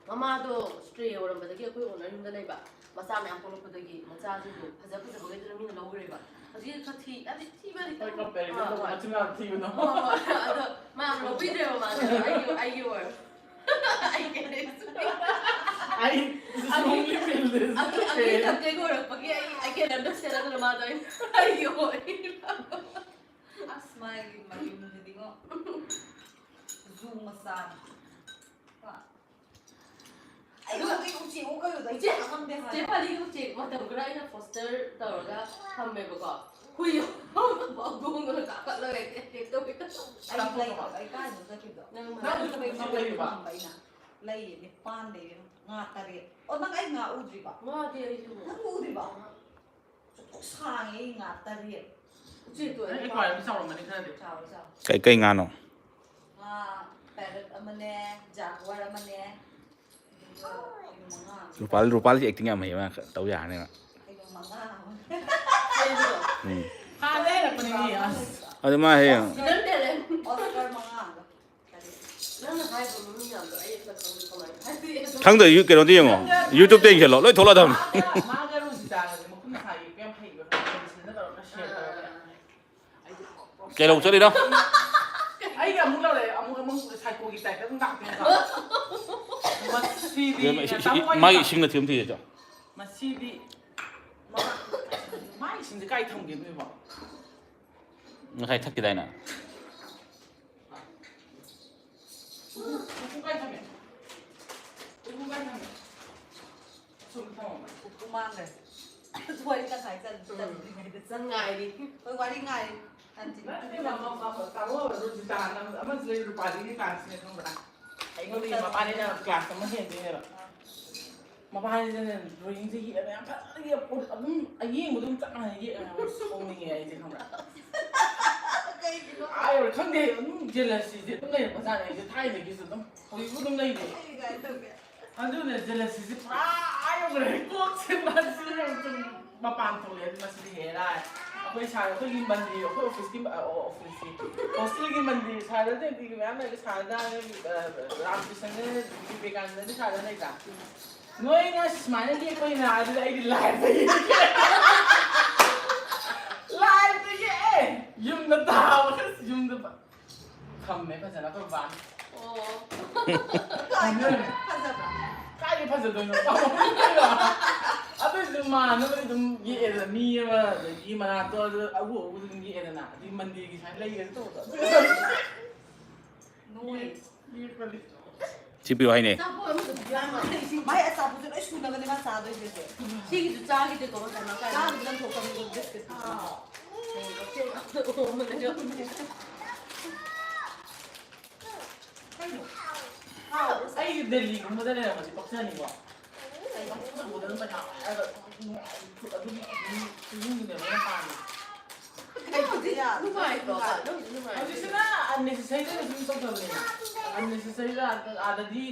ꯃꯃꯥꯗꯣ ꯁ꯭ꯇ꯭ꯔꯦ ꯑꯣꯏꯔꯝꯕꯗꯒꯤ ꯑꯩꯈꯣꯏ ꯑꯣꯅꯔ ꯌꯨꯝꯗ ꯂꯩꯕ꯫ ꯃꯆꯥ ꯃꯌꯥꯝ ꯄꯣꯛꯂꯛꯄꯗꯒꯤ ꯃꯆꯥꯁꯤꯡꯗꯣ ꯐꯖ ꯐꯖꯕꯈꯩꯗꯨꯅ ꯃꯤꯅ ꯂꯧꯈ꯭ꯔꯦꯕ꯫ ꯍꯧꯖꯤꯛ ꯈꯔ ꯊꯤ, ꯍꯥꯏꯗꯤ ꯊꯤꯕꯗꯤ ꯍꯣꯏ, ꯀꯝꯄꯦꯔꯤꯖꯟ ꯇꯧꯕ ꯃꯆꯤꯟ ꯃꯅꯥꯎ ꯊꯤꯕꯗꯣ꯫ ꯍꯣꯏ, ꯍꯣꯏ꯫ ꯑꯗꯣ ꯃꯥ ꯂꯧꯕꯤꯗ꯭ꯔꯦꯕ ꯃꯥꯁꯦ꯫ ꯑꯩꯒꯤ ꯑꯩꯒꯤ ꯑꯣꯏꯔ꯫ ꯑꯩ ꯀꯩꯗꯩ ꯑꯩ strongly feel this. ꯑꯗꯨ ꯑꯗꯨꯒꯤ ꯀꯝꯄ꯭ꯂꯦꯟ ꯑꯣꯏꯔꯛꯄꯒꯤ ꯑꯩ ꯑꯩ ꯀꯩꯅꯣ ꯑꯗꯨꯝ ꯁꯦꯠꯂꯒ ꯃꯥꯗꯣ ꯑꯩ ꯑꯩꯒꯤ ꯑꯣꯏ꯫ ꯑꯁ ꯃꯥꯒꯤ ꯃꯌꯨꯝꯗꯨꯗꯤꯉꯣ ꯖꯨ ꯃꯆꯥꯅꯤ꯫ ꯀꯣ? ꯑꯩ ꯍꯧꯖꯤꯛ ꯎꯆꯦꯛ ꯑꯣ ꯀꯩꯅꯣꯗꯣ ꯑꯩ ꯎꯆꯦꯛ ꯆꯥ ꯉꯝꯗꯦ ꯍꯥꯏꯕ꯫ ꯆꯦ ꯄꯥꯂꯤꯒꯤ ꯎꯆꯦꯛ ꯃꯇꯝ ꯈꯔ ꯑꯩꯅ ꯐꯣꯁꯇꯔ ꯇꯧꯔꯒ ꯊꯝꯃꯦꯕꯀꯣ꯫ ꯍꯨꯏ ꯍꯧꯗꯣꯡꯗꯨꯅ ꯀꯥꯈꯠꯂꯒ ꯑꯦꯇꯦꯛ ꯇꯧꯒꯦ ꯇꯧꯕ꯫ ꯑꯩ ꯂꯩꯕ ꯑꯩ ꯀꯥꯏꯗꯅꯣ ꯆꯠꯈꯤꯕꯗꯣ? ꯅꯪ ꯅꯪ ꯎꯆꯦꯛ ꯂꯩꯕ? ꯊꯝꯕ ꯑꯩꯅ ꯂꯩꯌꯦ ꯅꯤꯄꯥꯟ ꯂꯩꯌꯦ ꯉꯥ ꯇꯔꯦꯠ꯫ ꯑꯣ ꯅꯪ ꯑꯩ ꯉꯥ ꯎꯗ꯭ꯔꯤꯕ? ꯉꯥꯗꯤ ꯑꯩꯁꯨ ꯅꯪ ꯎꯗ꯭ꯔꯤꯕ? ꯆꯨꯊꯣꯛ ꯁꯥꯡꯉꯦ ꯑꯩ ꯉꯥ ꯇꯔꯦꯠ꯫ ꯎꯆꯦꯛꯇꯣ ꯅꯪ ꯑꯩ ꯏꯀ꯭ꯋꯥꯔꯤꯌꯝ ꯆꯥꯎꯔꯝꯃꯅꯤ ꯈꯔꯗꯤ꯫ ꯆꯥꯎꯔ ꯆꯥꯎꯔ꯫ ꯀꯩ ꯀꯩ ꯉꯥꯅꯣ? ꯉꯥ ꯄꯦꯔꯠ ꯑꯃꯅꯦ, ꯖꯥꯒꯨꯋꯥꯔ ꯑꯃꯅꯦ, ꯑꯗꯨꯒ ꯀꯩꯅꯣ ꯃꯉꯥ ꯑꯃ꯫ ꯔꯨꯄꯥꯜ, ꯔꯨꯄꯥꯜꯁꯤ ꯑꯦꯛꯇꯤꯡ ꯌꯥꯝ ꯍꯩꯌꯦ, ꯃꯥ ꯇꯧ ꯌꯥꯔꯅꯤ ꯃꯥ꯫ ꯀꯩꯅꯣ ꯃꯉꯥ ꯑꯃ꯫ ꯂꯩꯕꯗꯣ꯫ ꯎꯝ꯫ ꯍꯥꯟꯅ ꯍꯩꯔꯛꯄꯅꯤꯅꯦ, ꯑꯁ꯫ ꯑꯗꯨ ꯃꯥ ꯍꯌꯦꯡ Hidden talent꯫ ꯑꯣꯁꯀꯥꯔ ꯃꯉꯥ ꯑꯃ꯫ ꯅꯪꯅ ꯍꯥꯏꯕ ꯃꯃꯤꯡ ꯃꯌꯥꯝꯗꯣ ꯑꯩ ꯑꯝꯇ ꯈꯪꯗꯦ ꯀꯃꯥꯏꯅ ꯍꯥꯏꯗꯤ ꯑꯗꯨꯝ ꯈꯪꯗ꯭ꯔꯗꯤ ꯀꯩꯅꯣꯗ ꯌꯦꯡꯉꯣ, YouTube-ꯇ ꯌꯦꯡꯁꯤꯜꯂꯣ, ꯂꯣꯏ ꯊꯣꯛꯂꯛꯑꯗꯕꯅꯤ꯫ ꯃꯥꯒ ꯃꯥꯒ ꯔꯣꯖꯤꯇꯥꯒꯁꯦ ꯃꯈꯨꯠ ꯃꯁꯥ ꯌꯦꯛꯄ ꯌꯥꯝ ꯍꯩꯕ ꯈꯪꯕ꯭ꯔꯥ? ꯄꯦꯟꯁꯤꯜꯅ ꯇꯧꯔꯒ ꯁꯦꯞ ꯇꯧꯔꯒ꯫ ꯀꯩ ꯂꯧ ꯆꯠꯂꯤꯅꯣ? ꯑꯩꯒꯤ ꯑꯃꯨꯛ ꯂꯧꯔꯦ, ꯑꯃꯨꯛ ꯑꯃꯨꯛ ꯁꯥꯏꯀꯣꯒꯤ ꯇꯥꯏꯞꯇ ꯑꯗꯨꯝ ꯂꯥꯛꯇꯣꯏꯅꯦ꯫ ꯃꯁꯤꯗꯤ ꯏꯕꯦꯝꯃ, ꯏꯁꯤꯡ- ꯌꯥꯝ ꯏꯁꯤꯡ- ꯋꯥꯏ ꯃꯥꯒꯤ ꯆꯤꯟꯖꯥꯛ꯫ ꯏꯁꯤꯡꯅ ꯊꯤꯕ ꯊꯤꯗꯦ꯫ ꯃꯁꯤꯗꯤ ꯃꯥ-, ꯃꯥꯒꯤ ꯏꯁꯤꯡꯁꯦ ꯀꯥꯏ ꯊꯝꯒꯦ ꯅꯣꯏꯕꯣ? ꯉꯁꯥꯏ ꯊꯛꯈꯤꯗꯥꯏꯅꯦ? ꯎꯄꯨ ꯀꯥꯏ ꯊꯝꯃꯦ? ꯎꯄꯨ ꯀꯥꯏ ꯊꯝꯃꯦ? ꯄꯨꯃꯥꯡꯈ꯭ꯔꯦ꯫ ꯋꯥꯔꯤ ꯇꯪꯈꯥꯏ ꯆꯟ-, ꯎꯝ꯫ ꯆꯟꯗ꯭ꯔꯤꯉꯩꯗ ꯆꯟ-, ꯉꯥꯏꯔꯤ꯫ ꯍꯣꯏ, ꯋꯥꯔꯤ ꯉꯥꯏꯔꯤ꯫ ꯑꯟꯇꯤ꯫ ꯅꯠꯇꯦ, ꯃꯃꯥ, ꯃꯃꯥ, ꯇꯥꯃꯣ ꯔꯣꯖꯤꯇꯥꯅ ꯑꯃꯁꯨ ꯂꯩ, ꯔꯨꯄꯥꯂꯤꯒꯤ ꯀ꯭ꯂꯥꯁꯅꯦ, ꯈꯪꯕ꯭ꯔꯥ? ꯑꯩꯉꯣꯟꯗꯒꯤ ꯃꯄꯥꯅꯤꯅ ꯀ꯭ꯂꯥꯁ ꯑꯃ ꯍꯦꯟꯗꯣꯏꯅꯦꯕ꯫ ꯑꯥ꯫ ꯃꯄꯥꯅꯤꯅ ꯗ꯭ꯔꯣꯌꯤꯡꯁꯦ ꯌꯦꯛꯑꯒ ꯌꯥꯝ ꯐꯖꯅ ꯌꯦꯛꯄ, ꯑꯗꯨꯝ ꯑꯌꯦꯡꯕꯗꯣ ꯑꯗꯨꯝ ꯆꯞ ꯃꯥꯟꯅꯅ ꯌꯦꯛꯑꯒ ꯌꯥꯝ ꯁꯥꯎꯅꯤꯡꯉꯦ ꯑꯩꯁꯦ, ꯈꯪꯕ꯭ꯔꯥ? ꯀꯩꯒꯤꯅꯣ? ꯑꯥ ꯌꯧꯔꯦ, ꯈꯪꯗꯦ, ꯑꯗꯨꯝ ꯖꯦꯂꯁꯤꯁꯦ ꯑꯗꯨꯝ ꯂꯩꯔꯛꯄꯖꯥꯠꯅꯦ ꯑꯩꯁꯦ ꯊꯥꯏꯅꯗꯒꯤꯁꯨ ꯑꯗꯨꯝ, ꯍꯧꯖꯤꯛꯁꯨ ꯑꯗꯨꯝ ꯂꯩꯔꯤ꯫ ꯑꯩ ꯀꯥꯏ ꯇꯧꯒꯦ? ꯑꯗꯨꯅꯦ, ꯖꯦꯂꯁꯤꯁꯦ ꯄꯨꯔꯥ ꯑꯥ ꯌꯧꯈ꯭ꯔꯦ꯫ ꯀꯣꯛꯁꯦ ꯃꯥꯁꯦ ꯁꯨꯝ ꯃꯄꯥꯟ ꯊꯣꯛꯂꯛꯑꯦ꯫ ꯑꯗꯨ ꯃꯁꯤꯗꯤ ꯍꯦꯔꯥ꯫ ꯑꯩꯈꯣꯏ ꯁꯥꯔ, ꯑꯩꯈꯣꯏꯒꯤ ꯃꯟꯗꯤꯔ, ꯑꯩꯈꯣꯏ ꯑꯣꯐꯤꯁꯀꯤ, ꯑ, ꯑꯣ, ꯑꯣꯐꯤꯁꯀꯤ, ꯍꯣꯁꯇꯦꯜꯒꯤ ꯃꯟꯗꯤꯔ, ꯁꯥꯔ ꯖꯌꯟꯇꯤꯒꯤ ꯃꯌꯥꯝ ꯂꯩꯔꯦ꯫ ꯁꯥꯔꯗ, ꯑ, ꯔꯥꯃꯀ꯭ꯔꯤꯁꯅꯅꯦ, ꯕꯤꯕꯦꯀꯥꯅꯟꯗꯅꯦ ꯁꯥꯔꯗ ꯂꯩꯇ꯭ꯔꯥ? ꯅꯣꯏꯅ ꯁꯨꯃꯥꯏꯅ ꯂꯦꯞꯄꯅꯤꯅ, ꯑꯗꯨꯗꯤ ꯑꯩꯗꯤ ꯂꯥꯏꯐꯇ ꯌꯦꯛꯀꯦ꯫ ꯂꯥꯏꯐꯇ ꯌꯦꯛꯑꯦ꯫ ꯌꯨꯝꯗ ꯊꯥꯕ, ꯌꯨꯝꯗ ꯊꯝꯃꯦ ꯐꯖꯅ ꯑꯩꯈꯣꯏ ꯕꯥꯅ꯫ ꯑꯣ꯫ ꯀꯥꯏꯗ? ꯐꯖꯕ꯭ꯔꯥ? ꯀꯥꯏꯗ ꯐꯖꯗꯣꯏꯅꯣ? ꯑꯗꯨꯏꯁꯨ ꯃꯥꯟꯅꯕꯗꯤ ꯑꯗꯨꯝ ꯌꯦꯛꯑꯦꯗꯅ, ꯃꯤ ꯑꯃ, ꯑꯗꯒꯤ ꯃꯅꯥꯛꯇꯣ ꯑꯗꯨ ꯑꯎ ꯑꯎꯕꯗ ꯑꯗꯨꯝ ꯌꯦꯛꯑꯦꯗꯅ, ꯑꯗꯨꯒꯤ ꯃꯟꯗꯤꯔꯒꯤ ꯁꯨꯃꯥꯏꯅ ꯂꯩꯒꯦ ꯇꯧꯕꯗꯣ꯫ ꯅꯣꯏ꯫ ꯌꯦꯛꯄꯅꯤ꯫ ꯁꯤ ꯄꯤꯌꯨ ꯍꯥꯏꯅꯦ꯫ ꯑꯆꯥꯄꯣꯠ ꯑꯃꯁꯨ ꯄꯤꯖꯔꯝꯃꯣ꯫ ꯃꯥꯏ ꯑꯆꯥꯄꯣꯠꯁꯦ ꯂꯣꯏ ꯁꯨꯅꯕꯅꯦ ꯃꯥ ꯆꯥꯗꯣꯏꯁꯦ꯫ ꯁꯤꯒꯤꯁꯨ ꯆꯥꯈꯤꯗꯦꯀꯣ, ꯃꯇꯝ ꯂꯥꯛꯀꯥꯟꯗ꯫ ꯆꯥꯕꯗꯤ ꯅꯪ ꯊꯣꯛꯄꯅꯤꯀꯣ, ꯕꯤꯁꯀꯤꯠ꯫ ꯑꯥ꯫ ꯍꯌꯦꯡ ꯍꯣꯁꯇꯦꯜ ꯉꯥꯛꯇ ꯑꯣꯝꯃ ꯂꯩꯔꯝꯃꯦ꯫ ꯀꯩꯅꯣ? ꯍꯥꯎ꯫ ꯑꯩ ꯗꯦꯜꯂꯤꯒꯨꯝꯕꯗ ꯂꯩꯔꯝꯃꯗꯤ ꯄꯛꯆꯅꯤꯀꯣ꯫ ꯑꯩ ꯑꯃꯨꯛ ꯎꯕꯗ ꯑꯗꯨꯝ ꯄꯩꯁꯥ ꯄꯥꯏꯔꯒ ꯑꯗꯨꯝ ꯑꯗꯨꯒꯤ ꯏꯃꯨꯡꯗꯨꯅꯦꯕ ꯑꯩꯅ ꯄꯥꯝꯃꯤꯁꯦ꯫ ꯀꯩꯅꯣꯗꯤ ꯌꯥ-, ꯅꯨꯡꯉꯥꯏꯇ꯭ꯔꯣ? ꯅꯨꯡꯉꯥꯏ꯫ ꯑꯗꯨꯝ ꯅꯨꯡꯉꯥꯏ꯫ ꯍꯧꯖꯤꯛꯁꯤꯅ unnecessary ꯁꯨꯝ ꯇꯧꯁꯜꯂꯦꯅ꯫ Unnecessary ꯑꯥꯗ-, ꯑꯥꯗꯗꯤ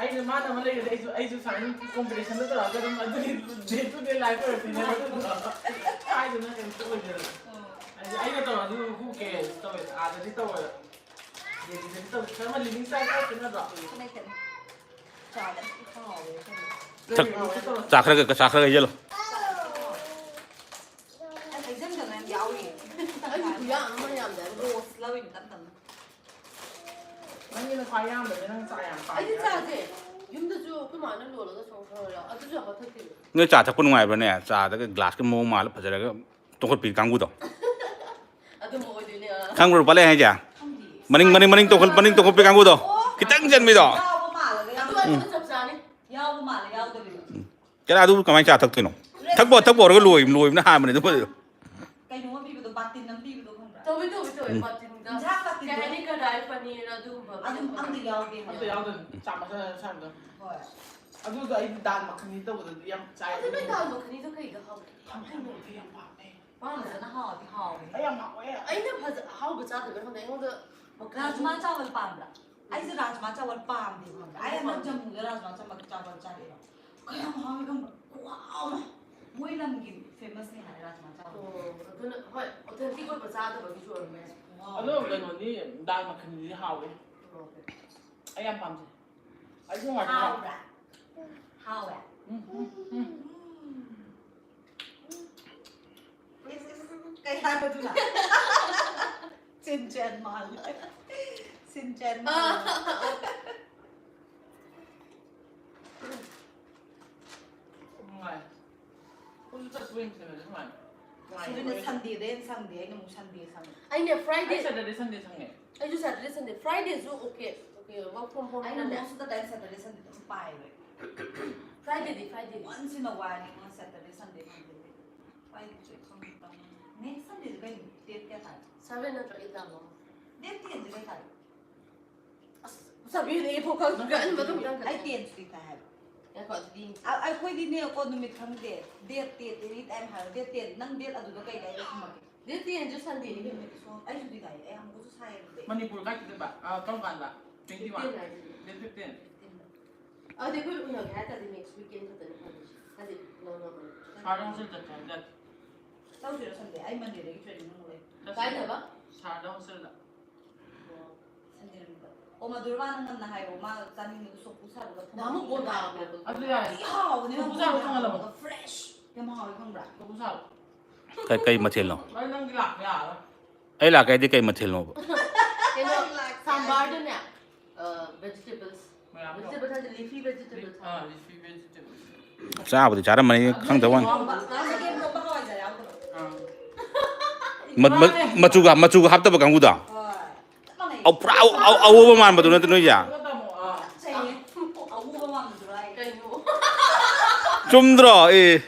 ꯑꯩꯅ ꯃꯥꯅ ꯑꯃ ꯂꯩꯔꯗꯤ ꯑꯩꯁꯨ, ꯑꯩꯁꯨ ꯁꯨꯃꯥꯏꯅ competition ꯗ ꯇꯧꯔꯒ ꯑꯗꯨꯝ ꯑꯗꯨꯒꯤ day to day life ꯑꯣꯏꯔꯛꯇꯣꯏꯅꯦ꯫ ꯀꯥꯏꯗꯅ ꯀꯩꯝꯇ ꯑꯣꯏꯗꯦꯗꯅ꯫ ꯍꯥꯏꯗꯤ ꯑꯩꯅ ꯇꯧꯔꯁꯨ who cares ꯇꯧꯋꯦ, ꯑꯥꯗꯗꯤ ꯇꯧꯔꯣꯏ꯫ ꯗꯦꯜꯂꯤꯗꯗꯤ ꯇꯧꯁꯦ꯫ ꯈꯔ ꯑꯃ living style ꯈꯔ ꯈꯦꯠꯅꯗ꯭ꯔꯣ? ꯈꯦꯠꯅꯩ, ꯈꯦꯠꯅꯩ꯫ ꯆꯥꯗ ꯍꯥꯎꯋꯦ ꯀꯩꯅꯣ꯫ ꯆꯥꯛ-, ꯆꯥ ꯈꯔ ꯈꯔ, ꯆꯥ ꯈꯔ ꯈꯔ ꯍꯩꯖꯜꯂꯣ꯫ ꯑꯩ ꯍꯩꯖꯟꯗꯅ ꯌꯥꯝ ꯌꯥꯎꯔꯤ꯫ ꯑꯩꯁꯨ ꯈꯨꯌꯥꯝ ꯑꯃ ꯌꯥꯝꯗ꯭ꯔꯥ? Rose ꯂꯧꯔꯤꯅꯤ ꯇꯞ ꯇꯞꯅ꯫ ꯅꯪꯒꯤꯅ ꯈ꯭ꯋꯥꯏ ꯌꯥꯝꯕꯅꯦ, ꯅꯪ ꯆꯥ ꯌꯥꯝ ꯄꯥꯝꯃꯦ ꯑꯩꯗꯤ ꯍꯥꯏꯗꯣ꯫ ꯆꯥꯁꯦ ꯌꯨꯝꯗꯁꯨ ꯑꯩꯈꯣꯏ ꯃꯥꯅ ꯂꯣꯜꯂꯒ ꯁꯨꯝ ꯈꯔ ꯈꯔ ꯌꯥꯎ-, ꯑꯗꯨꯁꯨ ꯌꯥꯝ ꯀꯟ ꯊꯛꯇꯦꯕ꯫ ꯅꯣꯏ ꯆꯥ ꯊꯛꯄ ꯅꯨꯡꯉꯥꯏꯕ꯭ꯔꯅꯦ? ꯆꯥꯗꯒ glass ꯀꯤ ꯃꯑꯣꯡ ꯃꯥꯜꯂ ꯐꯖꯔꯒ ꯇꯣꯡꯈꯠꯄꯤ ꯀꯥꯡꯕꯨꯗꯣ꯫ ꯑꯗꯨꯝꯕ ꯑꯣꯏꯗꯣꯏꯅꯦ, ꯑꯥ꯫ ꯈꯪꯕ꯭ꯔꯣ ꯄꯂꯦ ꯍꯥꯏꯁꯦ? ꯈꯪꯗꯤꯌꯦ꯫ ꯃꯅꯤꯡ, ꯃꯅꯤꯡ, ꯃꯅꯤꯡ ꯇꯣꯡꯈꯠ-, ꯃꯅꯤꯡ ꯇꯣꯡꯈꯠꯄꯤ ꯀꯥꯡꯕꯨꯗꯣ꯫ ꯑꯣ꯫ ꯈꯤꯇꯪ ꯆꯦꯟꯕꯤꯗꯣ꯫ ꯌꯥꯎꯕ ꯃꯥꯜꯂꯒ ꯌꯥꯝ ꯑꯗꯨ, ꯑꯗꯨꯅ ꯆꯞ ꯆꯥꯅꯤ꯫ ꯌꯥꯎꯕ ꯃꯥꯜꯂꯦ, ꯌꯥꯎꯗꯕꯤꯗꯣ꯫ ꯀꯅꯥ ꯑꯗꯨꯕꯨ ꯀꯃꯥꯏꯅ ꯆꯥ ꯊꯛꯇꯣꯏꯅꯣ? ꯊꯛꯄ ꯊꯛꯄ ꯍꯧꯔꯒ ꯂꯣꯏꯕ ꯂꯣꯏꯕꯅ ꯍꯥꯟꯕꯅꯦ ꯑꯗꯨꯕꯨꯗꯤ꯫ ꯀꯩꯅꯣꯝꯃ ꯄꯤꯕꯗꯣ, ꯕꯥꯇꯤꯟ ꯑꯃ ꯄꯤꯕꯗꯣ ꯈꯪꯕ꯭ꯔꯥ? ꯇꯧꯋꯤ ꯇꯧꯋꯤ ꯇꯧꯋꯤ ꯕꯥꯇꯤꯟꯗ ꯏꯟꯁꯥꯡ ꯕꯥꯇꯤꯟ ꯀꯩ ꯍꯥꯏꯅꯤ, ꯀꯗꯥꯏ ꯄꯅꯤꯔ ꯑꯗꯨꯒꯨꯝꯕ ꯑꯗꯨꯝ ꯑꯝꯇ ꯌꯥꯎꯗꯦ ꯑꯝꯇ ꯍꯥꯏꯕ꯫ ꯌꯥꯎꯗꯕꯅꯤ ꯆꯥꯛ ꯃꯁꯥ ꯁꯥꯕꯗꯣ꯫ ꯍꯣꯏ꯫ ꯑꯗꯨꯗꯣ ꯑꯩꯗꯤ ꯗꯥꯜ ꯃꯈꯅꯤ ꯇꯧꯕꯗꯗꯤ ꯌꯥꯝ ꯆꯥꯏ꯫ ꯑꯗꯨ ꯅꯣꯏ ꯗꯥꯜ ꯃꯈꯅꯤꯗꯣ ꯀꯩꯗ ꯍꯥꯎꯒꯦ? ꯌꯥꯝ ꯍꯩꯅꯕꯗꯤ ꯌꯥꯝ ꯄꯥꯝꯃꯦ꯫ ꯄꯥꯝꯗꯦ꯫ ꯐꯖꯅ ꯍꯥꯎꯗꯤ ꯍꯥꯎꯋꯦ꯫ ꯑꯩ ꯌꯥꯝ ꯍꯥꯎꯋꯦ꯫ ꯑꯩꯅ ꯐꯖ ꯑꯍꯥꯎꯕ ꯆꯥꯗꯕꯩ ꯈꯪꯗꯦ ꯑꯩꯉꯣꯟꯗ ꯔꯥꯖꯃꯥ ꯆꯥꯋꯜ ꯄꯥꯝꯕ꯭ꯔꯥ? ꯑꯩꯁꯦ ꯔꯥꯖꯃꯥ ꯆꯥꯋꯜ ꯄꯥꯝꯗꯦ ꯈꯪꯕ꯭ꯔꯥ? ꯑꯩ ꯍꯟꯗꯛ ꯖꯝꯃꯨꯗ ꯔꯥꯖꯃꯥ ꯆꯥꯋꯜ ꯆꯥꯋꯜ ꯆꯥꯔꯛꯑꯦꯕ꯫ ꯀꯌꯥꯝ ꯍꯥꯎꯋꯦ ꯈꯪꯕ꯭ꯔꯥ? ꯈꯨꯍꯥꯎ ꯑꯃ꯫ ꯃꯣꯏ ꯂꯝꯒꯤ ꯐꯦꯃꯁꯅꯦ ꯍꯥꯏ ꯔꯥꯖꯃꯥ ꯆꯥꯋꯜ꯫ ꯑꯣ ꯑꯗꯨꯅ ꯍꯣꯏ ꯑꯣꯊꯦꯟꯇꯤꯛ ꯑꯣꯏꯕ ꯆꯥꯗꯕꯒꯤꯁꯨ ꯑꯣꯏꯔꯝꯕ ꯌꯥꯏ꯫ ꯈꯨꯍꯥꯎ ꯑꯗꯣ ꯑꯃ꯫ ꯀꯩꯅꯣꯗꯤ ꯗꯥꯜ ꯃꯈꯅꯤꯗꯤ ꯍꯥꯎꯋꯦ꯫ ꯑꯣꯀꯦ꯫ ꯑꯩ ꯌꯥꯝ ꯄꯥꯝꯖꯩ꯫ ꯑꯩꯁꯨ ꯉꯥꯛꯇ ꯍꯥꯎ꯫ ꯍꯥꯎꯕ꯭ꯔꯥ? ꯍꯥꯎꯋꯦ꯫ ꯎꯝ, ꯎꯝ, ꯎꯝ꯫ ꯏꯁ, ꯏꯁ, ꯀꯩ ꯍꯥꯏꯕꯗꯨꯅ? ꯆꯤꯟꯆꯦꯟ ꯃꯥꯜꯂꯦ꯫ ꯆꯤꯟꯆꯦꯟ ꯃꯥꯜꯂꯦ꯫ ꯅꯨꯡꯉꯥꯏ꯫ ꯑꯩꯈꯣꯏꯁꯨ ꯆꯠꯄ ꯌꯦꯡꯁꯦ ꯁꯨꯃꯥꯏꯅ꯫ ꯁꯤꯗꯅ ꯁꯟꯗꯦꯗ ꯍꯦꯟꯅ ꯁꯪꯗꯦ, ꯑꯩꯅ ꯑꯃꯨꯛ ꯁꯟꯗꯦ ꯁꯪꯉꯦ꯫ ꯑꯩꯅꯦ ꯑꯩ ꯐ꯭ꯔꯥꯏꯗꯦ ꯁꯦꯇꯔꯗꯦ ꯁꯟꯗꯦ ꯁꯪꯉꯦ꯫ ꯑꯩꯁꯨ ꯁꯦꯇꯔꯗꯦ ꯁꯟꯗꯦ ꯐ꯭ꯔꯥꯏꯗꯦꯁꯨ okay okay work from home ꯑꯩꯅ ꯅꯅꯦ most of the time Saturday Sunday ꯑꯗꯨꯝ ꯄꯥꯏꯌꯦꯕ꯫ ꯐ꯭ꯔꯥꯏꯗꯦꯗꯤ ꯐ꯭ꯔꯥꯏꯗꯦꯗꯤ Once in a while ꯉꯣ Saturday Sunday ꯐꯪꯗꯦ꯫ ꯄꯥꯏꯗꯕꯁꯨ ꯑꯩ ꯈꯪꯗꯦ ꯀꯃꯥꯏꯅ꯫ Next Sunday ꯗꯤ ꯀꯩꯅꯣ? Date ꯀꯌꯥ ꯇꯥꯏ? ꯁꯚꯦꯟ ꯅꯠꯇ꯭ꯔꯣ ꯑꯩꯠ ꯇꯥꯕꯣ? Date ten ꯁꯦ ꯀꯩ ꯇꯥꯔꯤꯛ? ꯑꯁ ꯁꯚꯦꯟ ꯑꯩꯠ ꯐꯥꯎ ꯈꯪꯗ꯭ꯔꯦ ꯑꯗꯨ ꯃꯇꯨꯡ ꯃꯊꯪ ꯑꯩ ꯀꯩꯅꯣ? Ten ꯁꯨꯇꯤ ꯇꯥꯏ ꯍꯥꯏꯕ꯫ ꯉꯥꯏꯈꯣ ꯑꯗꯨꯗꯤ ꯌꯦꯡꯁꯤ꯫ ꯑ- ꯑꯩꯈꯣꯏꯗꯤꯅꯦꯀꯣ ꯅꯨꯃꯤꯠ ꯈꯪꯗꯦ꯫ Date ten, any time ꯍꯥꯏꯔꯣ꯫ Date ten, ꯅꯪ date ꯑꯗꯨꯗ ꯀꯩ ꯂꯩꯒꯦ ꯈꯨꯝꯃꯛꯀꯦ꯫ Date ten ꯁꯨ Sunday ꯅꯤ ꯀꯩꯅꯣ? ꯑꯩ ꯁꯨꯇꯤ ꯇꯥꯏ꯫ ꯑꯩ ꯑꯃꯨꯛꯀꯁꯨ ꯁꯥꯏꯌꯦ ꯑꯗꯨꯗꯤ꯫ ꯃꯅꯤꯄꯨꯔ ꯀꯥꯏ ꯆꯠꯇꯣꯏꯕ? ꯑ, ꯀꯔꯝ ꯀꯥꯟꯗ? Twenty one? Fifteen ꯍꯥꯏꯁꯤꯗꯤ꯫ Date fifteen? ꯑꯗꯨꯗꯤ ꯑꯩꯈꯣꯏ ꯎꯅꯒꯦ ꯍꯥꯏ ꯇꯥꯔꯗꯤ next weekend ꯈꯛꯇꯅꯤ ꯐꯪꯗꯣꯏꯁꯦ꯫ ꯍꯥꯏꯗꯤ ꯂꯧꯅꯕ ꯁꯥꯔꯗ ꯍꯣꯁꯇꯦꯜ ꯆꯠꯁꯦ ꯍꯥꯏꯗꯤ꯫ ꯆꯧꯁꯤꯔꯣ Sunday? ꯑꯩ Monday ꯗꯒꯤ training ꯑꯃꯨꯛ ꯂꯩ꯫ ꯆꯠꯁꯦ꯫ ꯀꯥꯏꯗꯕ? ꯁꯥꯔꯗ ꯍꯣꯁꯇꯦꯜꯗ꯫ Sunday ꯅꯨꯃꯤꯠꯇ꯫ ꯑꯣ, ꯃꯗꯨꯔꯕꯥꯅ ꯉꯟꯅ ꯍꯥꯏꯔꯛꯑꯣ꯫ ꯃꯥ ꯆꯥꯅꯤꯡꯕꯗꯣ ꯁꯣꯝꯄꯨ ꯁꯥꯕꯗ ꯐꯨꯠꯂ ꯅꯍꯥꯟꯃꯨꯛ ꯕꯣꯟꯗ ꯐꯨꯠꯂꯒ ꯍꯥꯞꯄꯦ꯫ ꯑꯗꯨ ꯌꯥꯏ꯫ ꯊꯤ ꯍꯥꯎꯕꯅꯦ, ꯁꯣꯝꯄꯨ ꯃꯥ ꯁꯥꯕ ꯕꯣꯟꯗ ꯈꯪꯍꯜꯂꯕ? ꯍꯥꯞꯄꯒ fresh꯫ ꯌꯥꯝ ꯍꯥꯎꯋꯦ ꯈꯪꯕ꯭ꯔꯥ? ꯁꯣꯝꯄꯨ ꯁꯥꯕ꯫ ꯀꯩ ꯀꯩ ꯃꯊꯦꯜꯅꯣ? ꯚꯥꯏ ꯅꯪꯗꯤ ꯂꯥꯛꯄ ꯌꯥꯔꯔꯣꯏ꯫ ꯑꯩ ꯂꯥꯛꯀꯦ ꯍꯥꯏꯗꯤ ꯀꯩ ꯃꯊꯦꯜꯅꯣꯕ? ꯀꯩꯅꯣ ꯁꯥꯝꯕꯥꯔꯗꯅꯦ ꯚꯦꯖꯤꯇꯦꯕꯜꯁ꯫ ꯃꯌꯥꯝꯗꯣ꯫ Vegetable ꯍꯥꯏꯗꯤ leafy vegetable ꯑꯥ, leafy vegetable꯫ ꯆꯥꯕꯨꯗꯤ ꯆꯥꯔꯝꯃꯅꯤ, ꯈꯪꯗꯕ ꯋꯥꯅꯤ꯫ ꯆꯒꯦꯝ ꯄꯣꯝꯕ ꯍꯋꯥꯏꯖꯥꯔ ꯌꯥꯎꯗꯕ꯫ ꯑꯥ꯫ ꯃ- ꯃ- ꯃꯆꯨꯒ ꯃꯆꯨꯒ ꯍꯥꯞꯇꯕ ꯀꯥꯡꯕꯨꯗꯣ꯫ ꯍꯣꯏ꯫ ꯆꯞ ꯃꯥꯟꯅꯩ꯫ ꯑꯧ, ꯄꯨꯔꯥ ꯑꯧ- ꯑꯧ- ꯑꯎꯕ ꯃꯥꯟꯕꯗꯨ ꯅꯠꯇ꯭ꯔꯣ ꯅꯣꯏꯁꯦ? ꯑꯗꯨꯒ ꯇꯥꯃꯣ, ꯑꯥ꯫ ꯆꯩꯌꯦ꯫ ꯑꯎꯕ ꯃꯥꯟꯕ꯫ ꯀꯩꯅꯣ? ꯆꯨꯝꯗ꯭ꯔꯣ? ꯑꯦ꯫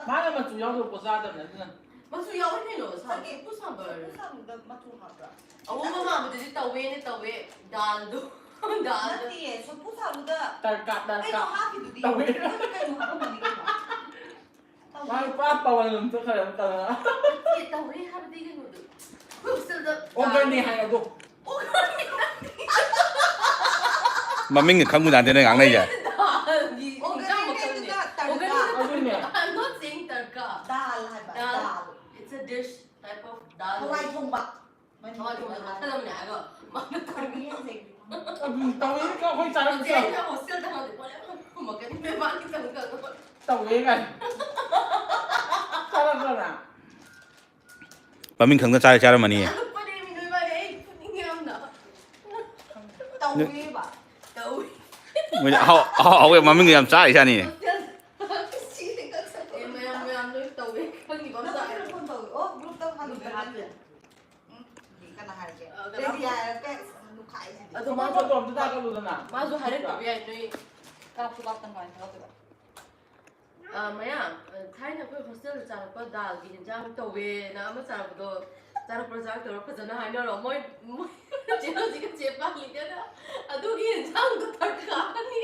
ꯃꯥꯅ ꯃꯆꯨ ꯌꯥꯎꯗꯕ ꯄꯣꯠ ꯆꯥꯗꯕꯅꯦ ꯑꯗꯨꯅ꯫ ꯃꯆꯨ ꯌꯥꯎꯋꯦ ꯀꯩꯅꯣ, ꯁꯥ-, ꯆꯒꯦꯝ ꯄꯨ ꯁꯥꯝꯕꯔ꯫ ꯁꯥꯃꯨꯗ ꯃꯆꯨ ꯍꯥꯞꯄ꯭ꯔꯥ? ꯑꯋꯣꯡꯕ ꯃꯥꯟꯕꯗꯨꯗꯤ ꯇꯧꯋꯦꯅ ꯇꯧꯋꯦ, ꯗꯥꯜꯗꯣ꯫ ꯗꯥꯜꯗꯣ꯫ ꯅꯠꯇꯤꯌꯦ, ꯁꯣꯝꯄꯨ ꯁꯥꯃꯨꯗ ꯇꯔꯀꯥ ꯀꯩꯅꯣ ꯇꯔꯀꯥ꯫ ꯍꯥꯞꯄꯤꯗꯨꯗꯤ꯫ ꯇꯧꯋꯦ꯫ ꯅꯪ ꯀꯩꯅꯣ ꯍꯥꯞꯄꯝꯃꯅꯤ ꯀꯩꯅꯣ꯫ ꯃꯥꯅ ꯄꯨꯔꯥ ꯄꯋꯟ ꯑꯗꯨꯝ ꯆꯠꯈ꯭ꯔꯦ ꯑꯃꯨꯛ ꯇꯧꯔꯒ꯫ ꯅꯠꯇꯤꯌꯦ, ꯇꯧꯋꯦ ꯍꯥꯏꯕꯗꯤ ꯀꯩꯅꯣꯗꯣ꯫ ꯍꯣꯁꯇꯦꯜꯗ ꯑꯣꯒꯔꯅꯦ ꯍꯥꯏ ꯑꯗꯣ꯫ ꯑꯣꯒꯔꯅꯦ ꯅꯠꯇꯤꯌꯦ꯫ ꯃꯃꯤꯡꯒ ꯈꯪꯕ ꯖꯥꯠ ꯅꯠꯇꯦ ꯅꯣꯏ ꯉꯥꯡꯅꯩꯁꯦ꯫ ꯗꯥꯜꯒꯤ ꯑꯣꯒꯔꯅꯦ ꯏꯟꯖꯥꯡ ꯃꯈꯜꯅꯦ꯫ ꯀꯩꯅꯣꯗ ꯇꯔꯀꯥ꯫ ꯑꯣꯒꯔꯅꯦ ꯅꯠꯇꯦ꯫ ꯑꯗꯨꯅꯦ꯫ I'm not saying ꯇꯔꯀꯥ꯫ ꯗꯥꯜ ꯍꯥꯏꯕ ꯗꯥꯜ꯫ ꯗꯥꯜ꯫ It's a dish type of ꯗꯥꯜ꯫ ꯍꯋꯥꯏ ꯊꯣꯡꯕ꯫ ꯍꯋꯥꯏ ꯊꯣꯡꯕ ꯃꯈꯜ ꯑꯃꯅꯦ ꯍꯥꯏꯔꯒ ꯃꯥꯅ ꯇꯧꯔꯤ꯫ ꯀꯔꯤ ꯍꯥꯏꯁꯦ? ꯑꯗꯨꯝ ꯇꯧꯋꯦ ꯑꯩꯈꯣꯏ ꯍꯧꯖꯤꯛ ꯆꯥꯔꯛꯄꯁꯦ꯫ ꯑꯩꯅ ꯍꯣꯁꯇꯦꯜꯗ ꯍꯪꯉꯗꯤ ꯄꯣꯠ ꯌꯥꯝ ꯈꯨꯝꯃꯛꯀꯅꯤ ꯃꯦꯕꯥꯅꯤ ꯇꯧꯗꯅ꯫ ꯇꯧꯋꯦ ꯀꯥꯏꯅ꯫ ꯆꯥꯔꯛꯄ꯭ꯔꯥ? ꯃꯃꯤꯡ ꯈꯪꯗ ꯆꯥꯔ ꯆꯥꯔꯝꯃꯅꯤꯌꯦ꯫ ꯑꯉꯛꯄꯅꯦꯃꯤ ꯅꯣꯏ ꯃꯥꯗꯤ ꯑꯩ ꯐꯨꯅꯤꯡꯉꯦ ꯌꯥꯝꯅ꯫ ꯇꯧꯋꯦꯕ꯫ ꯇꯧꯏ꯫ ꯃꯣꯏꯗꯤ ꯑꯍꯥꯎ ꯑꯍꯥꯎ ꯑꯍꯥꯎꯕ ꯃꯃꯤꯡꯒ ꯌꯥꯝ ꯆꯥꯔꯤꯖꯥꯠꯅꯤꯅꯦ꯫ ꯑꯦ, ꯃꯌꯥꯝ ꯃꯌꯥꯝ ꯂꯣꯏ ꯇꯧꯋꯦ ꯈꯪꯉꯤꯕ ꯑꯝꯇ ꯅꯪ ꯍꯥꯏꯔꯣ꯫ ꯐꯣꯟ ꯇꯧꯋꯦ꯫ ꯑꯣ, ꯒ꯭ꯔꯨꯞꯇ ꯍꯥꯟꯅ ꯒ꯭ꯔꯨꯞꯇ ꯍꯥꯞꯄꯦ꯫ ꯎꯝ, ꯀꯅꯥ ꯍꯥꯏꯔꯒꯦ? ꯑ, ꯀꯅꯥ? ꯂꯩꯗꯤ ꯍꯥꯏꯔꯒ ꯀꯩ ꯅꯨꯡꯈꯥꯏꯁꯤꯗꯤ꯫ ꯑꯗꯣ ꯁꯣꯝ ꯃꯥꯁꯨ ꯐꯣꯇꯣ ꯑꯝꯇ ꯊꯥꯒꯠꯂꯨꯗꯅ꯫ ꯃꯥꯁꯨ ꯍꯥꯏꯔꯛꯇꯕ ꯌꯥꯏ ꯅꯣꯏ꯫ ꯀꯥꯞꯁꯨ ꯀꯥꯞꯇ ꯉꯥꯏ ꯊꯥꯒꯠꯇꯣꯏꯕ꯫ ꯑ, ꯃꯌꯥꯝ, ꯑ, ꯊꯥꯏꯅ ꯑꯩꯈꯣꯏ ꯍꯣꯁꯇꯦꯜꯗ ꯆꯥꯔꯛꯄ ꯗꯥꯜꯒꯤ ꯌꯦꯟꯖꯥꯡ ꯇꯧꯋꯦꯅ ꯑꯃ ꯆꯥꯔꯛꯄꯗꯣ, ꯆꯥꯔꯛꯄ꯭ꯔꯥ ꯆꯥꯔꯛꯇꯕ꯭ꯔꯥ ꯐꯖꯅ ꯍꯥꯏꯅꯔꯣ꯫ ꯃꯣꯏ, ꯃꯣꯏ ꯆꯦ ꯍꯧꯖꯤꯛꯀ ꯆꯦ ꯄꯥꯜꯂꯤꯒꯅ ꯑꯗꯨꯒꯤ ꯌꯦꯟꯖꯥꯡꯗꯣ ꯇꯔꯀꯥꯔꯅꯤ꯫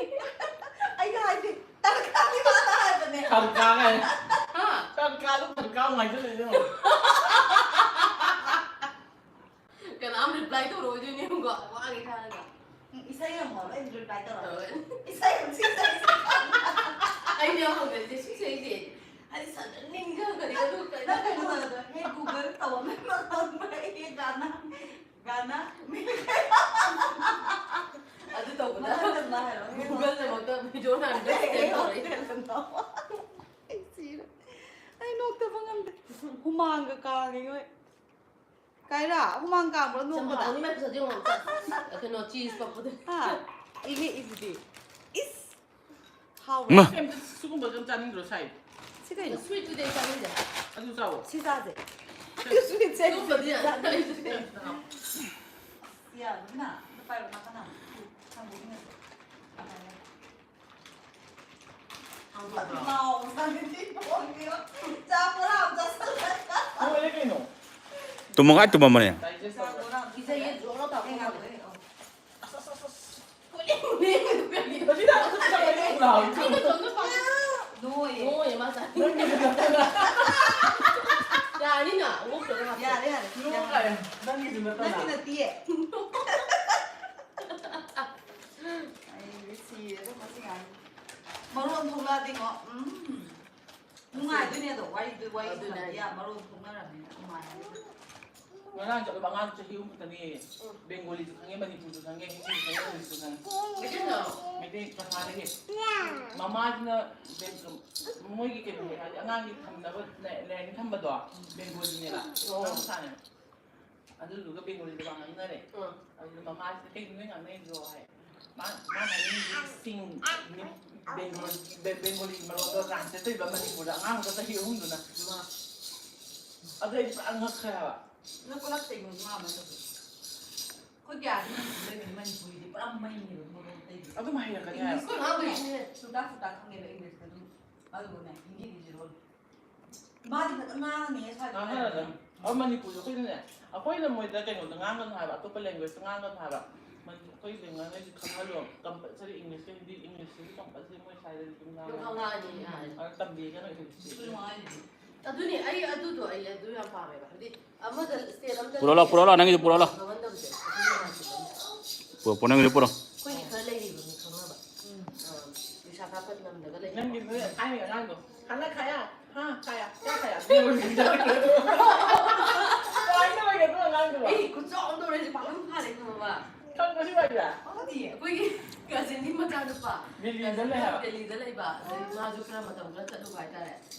ꯑꯩꯅ ꯍꯥꯏꯗꯤ ꯇꯔꯀꯥꯔꯅꯤ ꯃꯥꯅ ꯍꯥꯏꯕꯅꯦ꯫ ꯇꯔꯀꯥ ꯀꯥꯏꯅ꯫ ꯍꯥ? ꯇꯔꯀꯥꯗꯣ ꯇꯔꯀꯥ ꯑꯃꯨꯛ ꯍꯥꯏꯖꯜꯂꯛꯏꯅꯦ ꯑꯃꯨꯛ꯫ ꯀꯅꯥꯝ ꯔꯤꯄ꯭ꯂꯥꯏ ꯇꯧꯔꯛꯑꯣꯏꯗꯣꯏꯅꯦ ꯑꯃꯨꯛꯀꯣ, ꯋꯥꯒꯦ ꯈꯜꯂꯒ꯫ ꯎꯝ, ꯏꯁꯩ ꯑꯃꯨꯛ ꯍꯧꯔꯣ, ꯑꯩꯅ ꯔꯤꯄ꯭ꯂꯥꯏ ꯇꯧꯔꯛꯑꯣ꯫ ꯇꯧꯔꯛꯑꯣꯏ꯫ ꯏꯁꯩ ꯑꯃꯨꯛ ꯁꯤꯁꯦ꯫ ꯑꯩꯅ ꯌꯥꯝ ꯍꯪꯅꯔꯤꯁꯦ ꯁꯤ ꯏꯁꯩꯁꯦ꯫ ꯍꯥꯏꯗꯤ ꯁꯗꯟꯅꯤꯡꯒ ꯀꯔꯤ ꯑꯗꯨ ꯀꯔꯤ ꯅꯪ ꯀꯩꯅꯣ ꯇꯧꯔꯒ, "ꯍꯦ ꯒꯨꯒꯜ" ꯇꯧ꯫ ꯒꯥꯅꯥ, ꯒꯥꯅꯥ꯫ ꯑꯗꯨ ꯇꯧꯕꯗ ꯃꯊꯪꯗ ꯍꯥꯏꯔꯣ꯫ ꯒꯨꯒꯜꯅꯃꯛꯇ ꯚꯤꯗꯤꯑꯣ ꯅꯥꯟꯕ ꯑꯩ ꯁꯦꯝ ꯇꯧꯔꯦ꯫ ꯍꯣꯁꯇꯦꯜꯗ ꯅꯣꯛꯑꯣ꯫ ꯑꯩ ꯁꯤꯔꯦ꯫ ꯑꯩ ꯅꯣꯛꯇꯕ ꯉꯝꯗꯦ꯫ ꯍꯨꯃꯥꯡꯒ ꯀꯥꯡꯉꯦ ꯉꯣꯏ꯫ ꯀꯥꯏꯔꯥ, ꯍꯨꯃꯥꯡ ꯀꯥꯡꯕ꯭ꯔꯣ ꯅꯣꯛꯄꯗ? ꯆꯝꯍꯥꯡꯅꯤ ꯃꯥꯏ ꯄꯩꯁꯥꯗꯤ ꯌꯦꯡꯉꯣ꯫ ꯀꯩꯅꯣ, ꯆꯤꯁ ꯄꯛꯄꯗ꯫ ꯍꯥ? ꯏꯍꯦ, ꯏꯁꯤꯗꯤ꯫ ꯏꯁ! ꯃꯥ꯫ ꯍꯥꯎꯕ꯭ꯔꯥ? ꯀꯩꯝꯇ ꯁꯤꯒꯨꯝꯕꯁꯦ ꯌꯥꯝ ꯆꯥꯅꯤꯡꯗ꯭ꯔꯣ ꯁꯥꯏ? ꯁꯤ ꯀꯩꯅꯣ? ꯁ꯭ꯋꯤꯠꯇꯨꯗꯤ ꯑꯩ ꯆꯥꯅꯤꯡꯗꯦ꯫ ꯑꯗꯨ ꯆꯥꯎꯋꯣ꯫ ꯁꯤ ꯆꯥꯁꯦ꯫ ꯁ꯭ꯋꯤꯠꯁꯦ ꯑꯗꯨꯒꯨꯝꯕꯗꯤ ꯆꯥꯅꯤꯡꯗꯦ꯫ ꯑꯩ ꯌꯥꯕꯅ? ꯄꯥꯏꯔꯣ, ꯅꯥꯀꯟꯗ꯫ ꯊꯥꯡꯗꯣꯛꯃꯤꯟꯅꯁꯦ꯫ ꯉꯥꯎꯕ ꯁꯥꯟꯅꯗꯦ, ꯐꯣꯟꯒꯤꯔꯣ? ꯆꯥꯛ ꯕꯣꯔꯥ ꯑꯃ ꯆꯥꯁꯜꯂꯒ꯫ ꯂꯣꯏꯔꯦ ꯀꯩꯅꯣ꯫ ꯇꯨꯝꯃꯒꯥꯏ ꯇꯨꯝꯃꯝꯕꯅꯦ꯫ ꯆꯥꯛ ꯕꯣꯔꯥ ꯑꯃ ꯀꯤꯖꯩꯌꯦ, ꯖꯣꯔ ꯂꯥꯎ ꯇꯥꯎ꯫ ꯑꯩ ꯉꯥꯏꯈꯣ, ꯑꯩ, ꯑꯧ꯫ ꯑꯁ, ꯑꯁ, ꯑꯁ, ꯑꯁ꯫ ꯀꯣꯂꯤꯡ ꯂꯦꯡꯉꯤꯗꯨ ꯀꯔꯤꯒꯤꯅꯣ? ꯃꯁꯤꯗ ꯑꯗꯨꯝ ꯆꯪꯉꯛꯑꯦ ꯂꯥꯎꯔꯤ꯫ ꯑꯩꯅ ꯁꯣꯝꯗ ꯄꯥꯝꯃꯦ꯫ ꯅꯣꯏꯌꯦ꯫ ꯅꯣꯏꯌꯦ, ꯃꯥ ꯆꯥꯅꯤꯡꯗꯦ꯫ ꯅꯪꯒꯤꯗꯨ ꯅꯠꯇꯅ꯫ ꯌꯥꯔꯅꯤꯅ, ꯑꯃꯨꯛ ꯄꯨꯔꯒ ꯍꯥꯞꯄꯣ꯫ ꯌꯥꯔꯦ, ꯌꯥꯔꯦ, ꯅꯣꯏ ꯌꯥꯔꯦ꯫ ꯀꯥꯏ? ꯅꯪꯒꯤꯗꯨ ꯅꯠꯇꯅ꯫ ꯅꯪꯒꯤ ꯅꯠꯇꯤꯌꯦ꯫ ꯑꯩꯗꯤ ꯁꯤꯔꯦꯗ ꯃꯁꯤ ꯉꯥꯏ꯫ ꯃꯔꯣꯟ ꯊꯣꯛꯂꯛꯑꯗꯤꯉꯣ, ꯎꯝ꯫ ꯅꯨꯡꯉꯥꯏꯗꯣꯏꯅꯦ ꯑꯗꯣ, ꯋꯥꯔꯤꯗꯨ, ꯋꯥꯔꯤ ꯑꯗꯨꯅꯦ ꯁꯥꯟꯅꯕꯗꯤ ꯍꯥꯏꯁꯦ꯫ ꯌꯥꯝ ꯃꯔꯣꯟ ꯊꯣꯛꯅꯔꯕꯅꯤꯅ ꯅꯨꯡꯉꯥꯏꯔꯅꯤ꯫ ꯉꯔꯥꯡ ꯆꯠꯂꯨꯕ ꯑꯉꯥꯡ ꯆꯍꯤ ꯑꯍꯨꯝ ꯈꯛꯇꯅꯦ꯫ ꯎꯝ꯫ ꯕꯦꯡꯒꯣꯂꯤꯁꯨ ꯈꯪꯉꯦ, ꯃꯅꯤꯄꯨꯔꯁꯨ ꯈꯪꯉꯦ, ꯍꯤꯟꯗꯤꯁꯨ ꯈꯪꯉꯦ, ꯏꯪꯂꯤꯁꯁꯨ ꯈꯪꯉꯦ꯫ ꯃꯩꯇꯩꯂꯣ? ꯃꯩꯇꯩ ꯀꯁꯥꯔꯗꯒꯤ꯫ ꯃꯃꯥꯁꯤꯅ ꯕꯦꯡ-, ꯃꯣꯏꯒꯤ ꯀꯩꯅꯣ ꯍꯥꯏꯗꯤ ꯑꯉꯥꯡꯒꯤ ꯊꯝꯅꯕ ꯂꯥꯏ-, ꯂꯥꯏꯔꯤꯛ ꯊꯝꯕꯗꯣ ꯕꯦꯡꯒꯣꯂꯤꯅꯦꯕ꯫ ꯑꯣ꯫ ꯑꯉꯥꯡ ꯃꯆꯥꯅꯦꯕ꯫ ꯑꯗꯨꯗꯨꯒ ꯕꯦꯡꯒꯣꯂꯤꯗ ꯋꯥ ꯉꯥꯡꯅꯔꯦ꯫ ꯑꯥ꯫ ꯑꯗꯨꯗ ꯃꯃꯥꯁꯤꯅ "ꯀꯩꯅꯣ ꯅꯣꯏ ꯉꯥꯡꯅꯩꯗꯣ?" ꯍꯥꯏ꯫ ꯃꯥ-, ꯃꯥꯅ ꯍꯥꯏꯅꯤꯡꯉꯤꯁꯦ ꯁꯤꯡ, ꯃꯤ-, ꯕꯦꯡꯒꯣꯂꯤ, ꯕꯦ-, ꯕꯦꯡꯒꯣꯂꯤ ꯃꯔꯣꯟꯗꯣ translate ꯇꯧꯔꯤꯕ ꯃꯅꯤꯄꯨꯔꯗ ꯑꯉꯥꯡꯗꯣ ꯆꯍꯤ ꯑꯍꯨꯝꯗꯨꯅ꯫ ꯃꯥ꯫ ꯑꯗꯨ ꯑꯩꯗꯤ ꯄꯨꯔꯥ ꯉꯛꯈ꯭ꯔꯦ ꯍꯥꯏꯕ꯫ ꯅꯪ ꯄꯨꯂꯞ ꯀꯩꯅꯣ ꯉꯥꯡꯕ ꯅꯠꯇꯕ꯫ ꯑꯩꯈꯣꯏ ꯀꯌꯥꯗꯤ ꯃꯅꯤꯄꯨꯔ ꯂꯩꯕꯅꯤ, ꯃꯅꯤꯄꯨꯔꯤꯗꯤ ꯄꯨꯔꯥ ꯃꯩꯅꯦꯕ ꯃꯔꯣꯟ ꯑꯇꯩꯗꯤ꯫ ꯑꯗꯨꯝ ꯍꯩꯔꯛꯀꯅꯤ ꯍꯥꯏꯕ꯫ English ꯀ ꯉꯥꯡꯕ ꯌꯥꯏ꯫ ꯁꯨꯔꯇꯥ ꯁꯨꯔꯇꯥ ꯈꯪꯉꯦꯕ English ꯀ ꯑꯗꯨꯝ꯫ ꯑꯗꯨꯒꯅꯦ, ꯍꯤꯟꯗꯤꯗꯤ zero ꯅꯤ꯫ ꯃꯥꯗꯤ ꯐꯖꯅ ꯉꯥꯡꯉꯅꯤ ꯁ꯭ꯋꯥꯏꯗ꯫ ꯉꯥꯡꯍꯜꯂꯗꯝ꯫ ꯑꯗꯣ ꯃꯅꯤꯄꯨꯔꯗ ꯑꯩꯈꯣꯏꯅꯅꯦ, ꯑꯩꯈꯣꯏꯅ ꯃꯣꯏꯗ ꯀꯩꯅꯣꯗ ꯉꯥꯡꯒꯅꯨ ꯍꯥꯏꯕ, ꯑꯇꯣꯞꯄ language ꯇ ꯉꯥꯡꯒꯅꯨ ꯍꯥꯏꯕ꯫ ꯃꯅꯤ-, ꯑꯩꯈꯣꯏ ꯂꯦꯡ-, language ꯁꯦ ꯈꯪꯍꯜꯂꯣ꯫ Compulsory English ꯀ ꯍꯤꯟꯗꯤ, English ꯁꯤꯗꯤ compulsory ꯃꯣꯏ ꯁ꯭ꯋꯥꯏꯗꯗꯤ ꯑꯗꯨꯝ ꯑꯗꯨꯝ ꯉꯥꯡꯉꯅꯤ꯫ ꯈꯪꯉꯛꯑꯅꯤ, ꯌꯥꯔꯦ꯫ ꯑꯗꯣ ꯇꯝꯕꯤꯒꯅꯨ ꯑꯩꯈꯣꯏꯗꯤ꯫ ꯑꯗꯨꯁꯨ ꯅꯨꯡꯉꯥꯏꯔꯤꯗꯤ꯫ ꯑꯗꯨꯅꯤ, ꯑꯩ ꯑꯗꯨꯗꯣ ꯑꯩ ꯑꯗꯨ ꯌꯥꯝ ꯄꯥꯝꯃꯦꯕ꯫ ꯍꯥꯏꯕꯗꯤ ꯑꯃꯗ state ꯑꯝꯗ ꯄꯨꯔꯛꯑꯣ ꯂꯥꯎ, ꯂꯩꯔꯤꯁꯦ ꯄꯨꯔꯛꯑꯣ ꯂꯥꯎ, ꯅꯪꯒꯤꯗꯣ ꯄꯨꯔꯛꯑꯣ ꯂꯥꯎ꯫ ꯈꯪꯍꯟꯗꯕꯁꯦ ꯑꯗꯨ ꯅꯨꯡꯉꯥꯏꯇꯦꯕ꯫ ꯄꯨꯔꯛꯑꯣ, ꯄꯨꯔꯛꯑꯣ, ꯅꯪꯒꯤꯗꯣ ꯄꯨꯔꯛꯑꯣ꯫ ꯑꯩꯈꯣꯏꯒꯤ ꯈꯔ ꯂꯩꯔꯤꯕꯅꯤ ꯈꯪꯅꯕ꯫ ꯎꯝ꯫ ꯑ, ꯕꯤꯁꯥꯈꯥꯄꯠꯅꯝꯗꯒ ꯂꯩꯕ꯫ ꯅꯪꯒꯤ ꯅꯣꯏ ꯊꯥꯏꯅꯒꯤ ꯑꯉꯥꯡꯗꯣ, "ꯈꯥꯅꯥ ꯈꯥꯌꯥ? ꯍꯥ? ꯈꯥꯌꯥ? ꯀꯌꯥ ꯈꯥꯌꯥ?" ꯀꯃꯥꯏꯅ ꯇꯧꯔꯒꯦ ꯑꯗꯨ ꯑꯉꯥꯡꯗꯨꯕꯣ? ꯑꯩ ꯈꯨꯠꯆꯥꯎ ꯑꯃ ꯇꯧꯔꯦ, ꯍꯧꯖꯤꯛ ꯄꯥꯈꯪ ꯐꯥꯔꯦ ꯈꯪꯉꯕ? ꯈꯪꯕꯁꯤ ꯋꯥꯔꯤꯔꯥ? ꯈꯪꯗꯤꯌꯦ, ꯑꯩꯈꯣꯏꯒꯤ cousin ꯒꯤ ꯃꯆꯥꯅꯨꯄꯥ꯫ ꯗꯦꯜꯂꯤꯗ ꯂꯩ ꯍꯥꯏꯕ? ꯗꯦꯜꯂꯤꯗ ꯂꯩꯕ꯫ ꯑꯗꯩ ꯃꯥꯁꯨ ꯈꯔ ꯃꯇꯝ ꯈꯔ ꯆꯠꯂꯨꯕ ꯍꯥꯏꯇꯥꯔꯦ꯫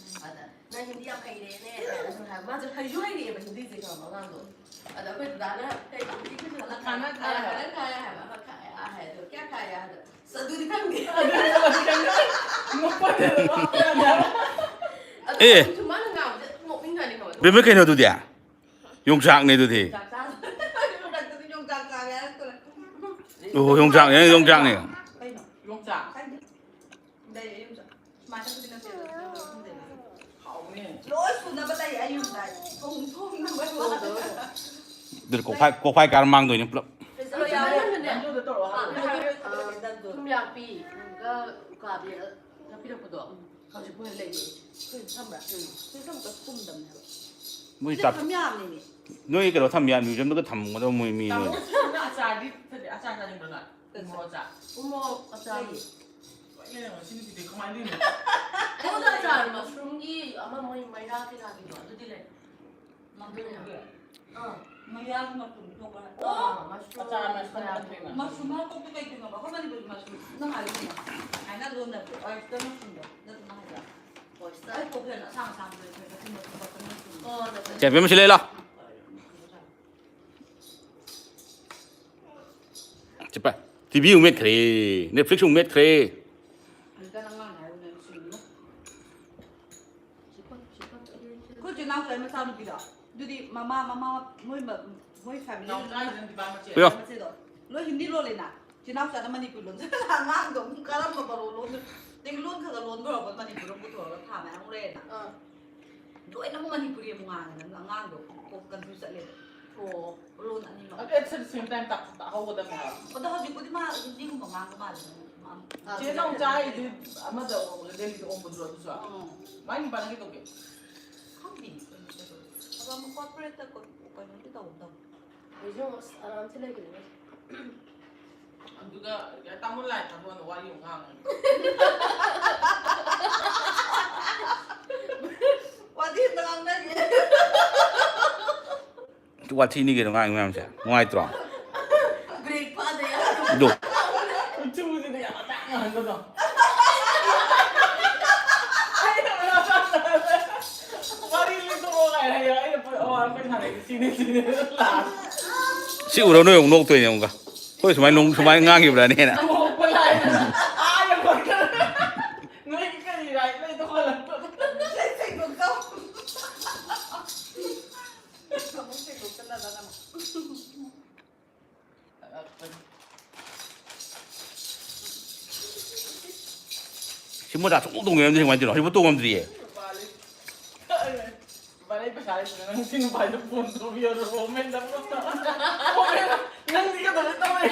ꯑꯗ "ꯅꯪ ꯍꯤꯟꯗꯤ ꯌꯥꯝ ꯍꯩꯔꯦꯅꯦ" ꯀꯥꯏꯅ ꯁꯨꯝ ꯍꯥꯏꯕ꯫ ꯃꯥꯁꯨ ꯍꯩꯁꯨ ꯍꯩꯔꯛꯑꯦꯕ ꯍꯤꯟꯗꯤꯁꯦ, ꯈꯪꯉꯕ ꯑꯉꯥꯡꯗꯣ꯫ ꯑꯗ ꯑꯩꯈꯣꯏ ꯗꯗꯥꯅ ꯀꯩ ꯍꯤꯟꯗꯤ ꯈꯔ ꯁꯥꯟꯅ ꯈꯥꯅꯥ ꯈꯥꯌꯥ ꯍꯥꯏꯕ꯫ ꯈꯥꯅꯥ ꯈꯥꯌꯥ ꯍꯥꯏꯕ, ꯑꯃ ꯈꯥꯌꯥ ꯍꯥꯏ, ꯑꯗꯣ ꯀꯌꯥ ꯈꯥꯌꯥ ꯍꯥꯏꯗꯣ꯫ ꯑꯁ, ꯑꯗꯨꯗꯤ ꯈꯪꯗꯦ꯫ ꯑꯗꯨꯗꯤ ꯈꯪꯗꯦ꯫ ꯅꯣꯛꯄꯗ ꯅꯣꯛꯄ ꯌꯥꯗꯦ ꯍꯥꯏꯕ꯫ ꯑꯗꯣ ꯑꯦ꯫ ꯑꯗꯨꯁꯨ ꯃꯥꯅ ꯉꯥꯡꯕꯁꯦ ꯑꯗꯨꯝ ꯅꯣꯛꯅꯤꯡꯖꯥꯠꯅꯤ ꯈꯪꯕ꯫ ꯕꯦꯝꯃ, ꯀꯩꯅꯣ ꯑꯗꯨꯗꯤ? ꯌꯣꯡꯆꯥꯛꯅꯦ ꯑꯗꯨꯗꯤ꯫ ꯌꯣꯡꯆꯥꯛ ꯆꯥ-, ꯌꯣꯡꯆꯥꯛꯇꯨꯗꯤ ꯌꯣꯡꯆꯥꯛ ꯆꯥꯒꯦ ꯍꯥꯏꯔꯛꯇ꯭ꯔꯦ꯫ ꯑꯣ, ꯌꯣꯡꯆꯥꯛꯅꯦ, ꯌꯣꯡꯆꯥꯛꯅꯦ꯫ ꯀꯩꯅꯣ? ꯌꯣꯡꯆꯥꯛ꯫ ꯈꯪꯗꯦ꯫ ꯂꯩꯌꯦ ꯌꯣꯡꯆꯥꯛ꯫ ꯁꯨꯃꯥꯏꯅꯕꯨꯗꯤ ꯅꯠꯇꯦ, ꯑꯗꯣ ꯈꯪꯗꯦꯅ꯫ ꯍꯥꯎꯕꯅꯦ꯫ ꯂꯣꯏ ꯁꯨꯅꯕ ꯂꯩ ꯑꯩ ꯌꯨꯝꯗ꯫ ꯊꯣꯡ ꯊꯣꯡꯅꯕ꯫ ꯑꯗꯨꯗꯤ ꯀꯣꯛꯐꯥꯏ, ꯀꯣꯛꯐꯥꯏ ꯀꯥꯔ ꯃꯥꯡꯗꯣꯏꯅꯦ ꯄꯨꯂꯞ꯫ ꯐ꯭ꯔꯤꯖꯇ ꯂꯣꯏ ꯌꯥꯎꯔꯦ꯫ ꯑꯗꯨꯗ ꯇꯧꯔꯣ, ꯍꯥꯞꯄꯣ꯫ ꯑꯥ, ꯊꯨꯝꯌꯥꯛꯄꯤꯒ ꯎꯀꯥꯕꯤ ꯅꯞꯄꯤꯔꯛꯄꯗꯣ ꯍꯧꯖꯤꯛꯄꯨ ꯍꯦꯛ ꯂꯩꯔꯤ꯫ ꯐ꯭ꯔꯤꯖ ꯊꯝꯕ꯭ꯔꯥ? ꯎꯝ꯫ ꯐ꯭ꯔꯤꯖ ꯑꯃꯨꯛꯇ ꯊꯨꯝꯗꯕꯅꯦꯕ꯫ ꯃꯣꯏ ꯆꯥꯛ ꯊꯝ ꯌꯥꯕꯅꯤꯅꯦ꯫ ꯅꯣꯏ ꯀꯩꯅꯣ ꯊꯝ ꯌꯥ-, ꯃ꯭ꯌꯨꯖꯤꯌꯝꯗꯒ ꯊꯝꯒꯗꯕ ꯃꯣꯏ ꯃꯤ ꯇꯥꯃꯣ ꯅꯣꯏ꯫ ꯁꯤꯅ ꯑꯆꯥꯔꯗꯤ ꯐꯖ-, ꯑꯆꯥꯔ ꯆꯥꯅꯤꯡꯕ꯭ꯔꯣ ꯅꯣꯏ? ꯎ ꯃꯣꯔꯣꯛ ꯑꯆꯥꯔ꯫ ꯎ ꯃꯣꯔꯣꯛ ꯑꯆꯥꯔ꯫ ꯂꯩꯌꯦ꯫ ꯂꯣꯏ ꯂꯩꯔꯝꯃꯣ, ꯁꯤ ꯅꯨꯄꯤꯗꯤ ꯀꯃꯥꯏꯅ ꯂꯩꯔꯤꯅꯣ? ꯑꯩꯉꯣꯟꯗ ꯑꯆꯥꯔ ꯃꯁꯔꯨꯝꯒꯤ ꯑꯃ ꯃꯣꯏ ꯃꯩꯔꯥ ꯀꯩꯀꯥꯒꯤꯗꯣ ꯑꯗꯨꯗꯤ ꯂꯩ꯫ ꯃꯗꯨꯅꯦ꯫ ꯑꯥ꯫ ꯃꯌꯥꯒꯤ ꯃꯇꯨꯝ ꯊꯣꯛꯄ꯫ ꯑꯥ, ꯃꯁꯔꯨꯝ ꯑꯆꯥꯔ ꯃꯁꯔꯨꯝ ꯃꯌꯥ꯫ ꯅꯠꯇꯦꯕ꯫ ꯃꯁꯔꯨꯝ ꯍꯥꯏꯕ ꯄꯣꯠꯇꯣ ꯀꯩ ꯀꯩꯅꯣꯕ? ꯑꯩꯈꯣꯏ ꯃꯅꯤꯄꯨꯔꯒꯤ ꯃꯁꯔꯨꯝ ꯅꯪ ꯍꯥꯏꯕ ꯀꯩꯅꯣ? ꯍꯥꯏꯅ ꯂꯣꯟꯅ oyster ꯃꯁꯔꯨꯝꯗꯣ ꯅꯠꯇ꯭ꯔꯣ ꯅꯪ ꯍꯥꯏꯗꯣ? Oyster꯫ ꯑꯩ ꯄꯣꯛꯁꯦ ꯑꯁꯥꯡ ꯑꯁꯥꯡꯕꯗꯣ ꯃꯇꯨꯝ ꯃꯇꯨꯝ ꯃꯇꯨꯝ ꯃꯇꯨꯝ꯫ ꯑꯣ, ꯅꯠꯇꯦ꯫ ꯆꯦ ꯄꯦꯝꯃ ꯁꯤ ꯂꯩ ꯂꯥꯎ꯫ ꯆꯠꯄ꯫ ꯇꯤ ꯚꯤ ꯑꯃꯨꯛ ꯃꯦꯠꯈ꯭ꯔꯦ꯫ Netflix ꯑꯃꯨꯛ ꯃꯦꯠꯈ꯭ꯔꯦ꯫ ꯍꯧꯖꯤꯛꯀꯥꯟ ꯑꯉꯥꯡ ꯍꯥꯏꯕꯅꯦ ꯁꯤꯡꯉꯨ꯫ ꯑꯩꯈꯣꯏ ꯆꯦ ꯏꯅꯥꯎꯆꯥꯒꯤ ꯃꯆꯥꯅꯨꯄꯤꯗꯣ, ꯑꯗꯨꯗꯤ ꯃꯃꯥ, ꯃꯃꯥ, ꯃꯣꯏ ꯃ-, ꯃꯣꯏ family ꯅꯥꯎꯆꯥ ꯍꯥꯏꯁꯤꯅ ꯗꯤꯄꯥ ꯃꯆꯦ꯫ ꯀꯩꯅꯣ? ꯃꯆꯦꯗꯣ ꯂꯣꯏ ꯍꯤꯟꯗꯤ ꯂꯣꯜꯂꯦꯅ꯫ ꯆꯦ ꯏꯅꯥꯎꯆꯥꯅ ꯃꯅꯤꯄꯨꯔꯤ ꯂꯣꯟꯖꯔꯒ ꯑꯉꯥꯡꯗꯣ ꯑꯃꯨꯛ ꯀꯔꯝꯕ ꯃꯔꯣꯜ ꯂꯣꯟꯗꯣꯏꯅꯣ? ꯇꯦꯡ ꯂꯣꯟ ꯈꯔ ꯈꯔ ꯂꯣꯟꯕ ꯍꯧꯔꯛꯄ ꯃꯅꯤꯄꯨꯔ ꯑꯃꯨꯛ ꯄꯨꯊꯣꯔꯛꯑꯒ ꯊꯥ ꯃꯌꯥꯝ ꯑꯃꯨꯛ ꯂꯩꯔꯦꯅ꯫ ꯑꯥ꯫ ꯂꯣꯏꯅꯃꯛ ꯃꯅꯤꯄꯨꯔꯤ ꯑꯃꯨꯛ ꯉꯥꯡꯉꯦꯗꯅ ꯑꯉꯥꯡꯗꯣ ꯀꯣꯛ confuse ꯆꯠꯂꯦꯕ꯫ ꯑꯣ꯫ ꯂꯣꯟ ꯑꯅꯤꯃꯛ꯫ ꯑꯗꯨ at the same time ꯇꯥꯛ-, ꯇꯥꯛꯍꯧꯒꯗꯕꯅꯦ ꯍꯥꯏꯕ꯫ ꯑꯗꯣ ꯍꯧꯖꯤꯛꯄꯨꯗꯤ ꯃꯥ ꯍꯤꯟꯗꯤꯒꯨꯝꯕ ꯉꯥꯡꯕ ꯃꯥꯜꯂꯦ꯫ ꯃꯥ, ꯃꯥ ꯆꯦ ꯅꯥꯎꯆꯥ ꯍꯥꯏꯗꯤ ꯑꯃꯗ ꯑꯣꯡꯕꯗ ꯗꯦꯜꯂꯤꯗ ꯑꯣꯡꯕꯗꯨꯔꯣ ꯑꯗꯨꯁꯨ? ꯑꯥ꯫ ꯃꯥꯏ ꯅꯨꯄꯥꯅ ꯀꯩꯗꯧꯒꯦ? ꯈꯪꯗꯦ꯫ ꯑꯗꯣ ꯑꯃꯨꯛ corporate ꯇ ꯀꯣ-, ꯀꯩꯅꯣꯗꯤ ꯇꯧꯒꯨꯝ ꯇꯧ꯫ ꯑꯩꯁꯨ ꯑꯁ ꯑꯔꯥꯝꯁꯦ ꯂꯩꯕꯅꯦ꯫ ꯑꯗꯨꯒ ꯇꯥꯃꯣ ꯂꯥꯏ ꯊꯥꯗꯣꯛꯑꯅ ꯋꯥꯔꯤ ꯑꯃꯨꯛ ꯉꯥꯡꯉꯅꯤ꯫ ꯋꯥꯔꯤ ꯑꯝꯇ ꯉꯥꯡꯅꯒꯦ꯫ ꯋꯥꯊꯤꯅꯤ ꯀꯩꯅꯣ ꯉꯥꯡꯉꯤ ꯃꯌꯥꯝꯁꯦ꯫ ꯅꯨꯡꯉꯥꯏꯇ꯭ꯔꯣ? Break ꯐꯥꯗ ꯌꯥꯔꯣꯏ꯫ ꯑꯗꯣ꯫ ꯀꯨꯆꯨꯁꯤꯗꯤ ꯌꯥꯝ ꯑꯇꯥꯡ ꯑꯍꯟꯕꯗꯣ꯫ ꯋꯥꯔꯤ ꯂꯤꯊꯣꯛꯑꯣ ꯀꯥꯏꯅ ꯍꯥꯏꯌꯦ꯫ ꯑꯩꯅ ꯄꯨ-, ꯑꯣ, ꯑꯩꯈꯣꯏ ꯁꯥꯟꯅꯩꯁꯦ ꯁꯤꯅꯤ, ꯁꯤꯅꯤ꯫ ꯁꯤ ꯎꯔ ꯅꯣꯏ ꯑꯃꯨꯛ ꯅꯣꯛꯇꯣꯏꯅꯦ ꯑꯃꯨꯛꯀ꯫ ꯑꯩꯈꯣꯏ ꯁꯨꯃꯥꯏꯅ ꯅꯨꯡ-, ꯁꯨꯃꯥꯏꯅ ꯉꯥꯡꯈꯤꯕ꯭ꯔꯥꯅꯦꯅ꯫ ꯅꯣꯛꯄ ꯂꯥꯏꯔꯗꯅ꯫ ꯑꯥ ꯌꯧꯈꯠꯈ꯭ꯔꯦ꯫ ꯅꯣꯏꯒꯤ ꯀꯔꯤ right ꯂꯩꯗꯣ ꯍꯣꯜꯂꯛꯄꯗꯣ꯫ ꯑꯃꯨꯛ ꯁꯦꯡꯗꯣꯛꯆꯜꯂꯗꯅ ꯑꯃꯨꯛ꯫ ꯁꯤ ꯃꯣꯖꯥ ꯁꯨꯡꯇꯣꯡ ꯇꯣꯡꯉꯝꯗ꯭ꯔꯤ, ꯀꯃꯥꯏꯅ ꯇꯧꯔꯤꯅꯣ? ꯍꯧꯖꯤꯛꯐꯥꯎ ꯇꯣꯡꯉꯝꯗ꯭ꯔꯤꯌꯦ꯫ ꯚꯥꯏ, ꯑꯩ ꯄꯩꯁꯥ ꯂꯩꯇ꯭ꯔꯦ, ꯅꯪ ꯁꯤ ꯅꯨꯄꯥꯗꯣ ꯐꯣꯟ ꯇꯧꯕꯤꯌꯣ, ꯔꯣꯃꯦꯟꯗ ꯐꯣꯟ ꯇꯧ꯫ ꯔꯣꯃꯦꯟ, ꯅꯪꯗꯤ ꯀꯩꯗꯧꯔꯦ ꯇꯧꯔꯦ?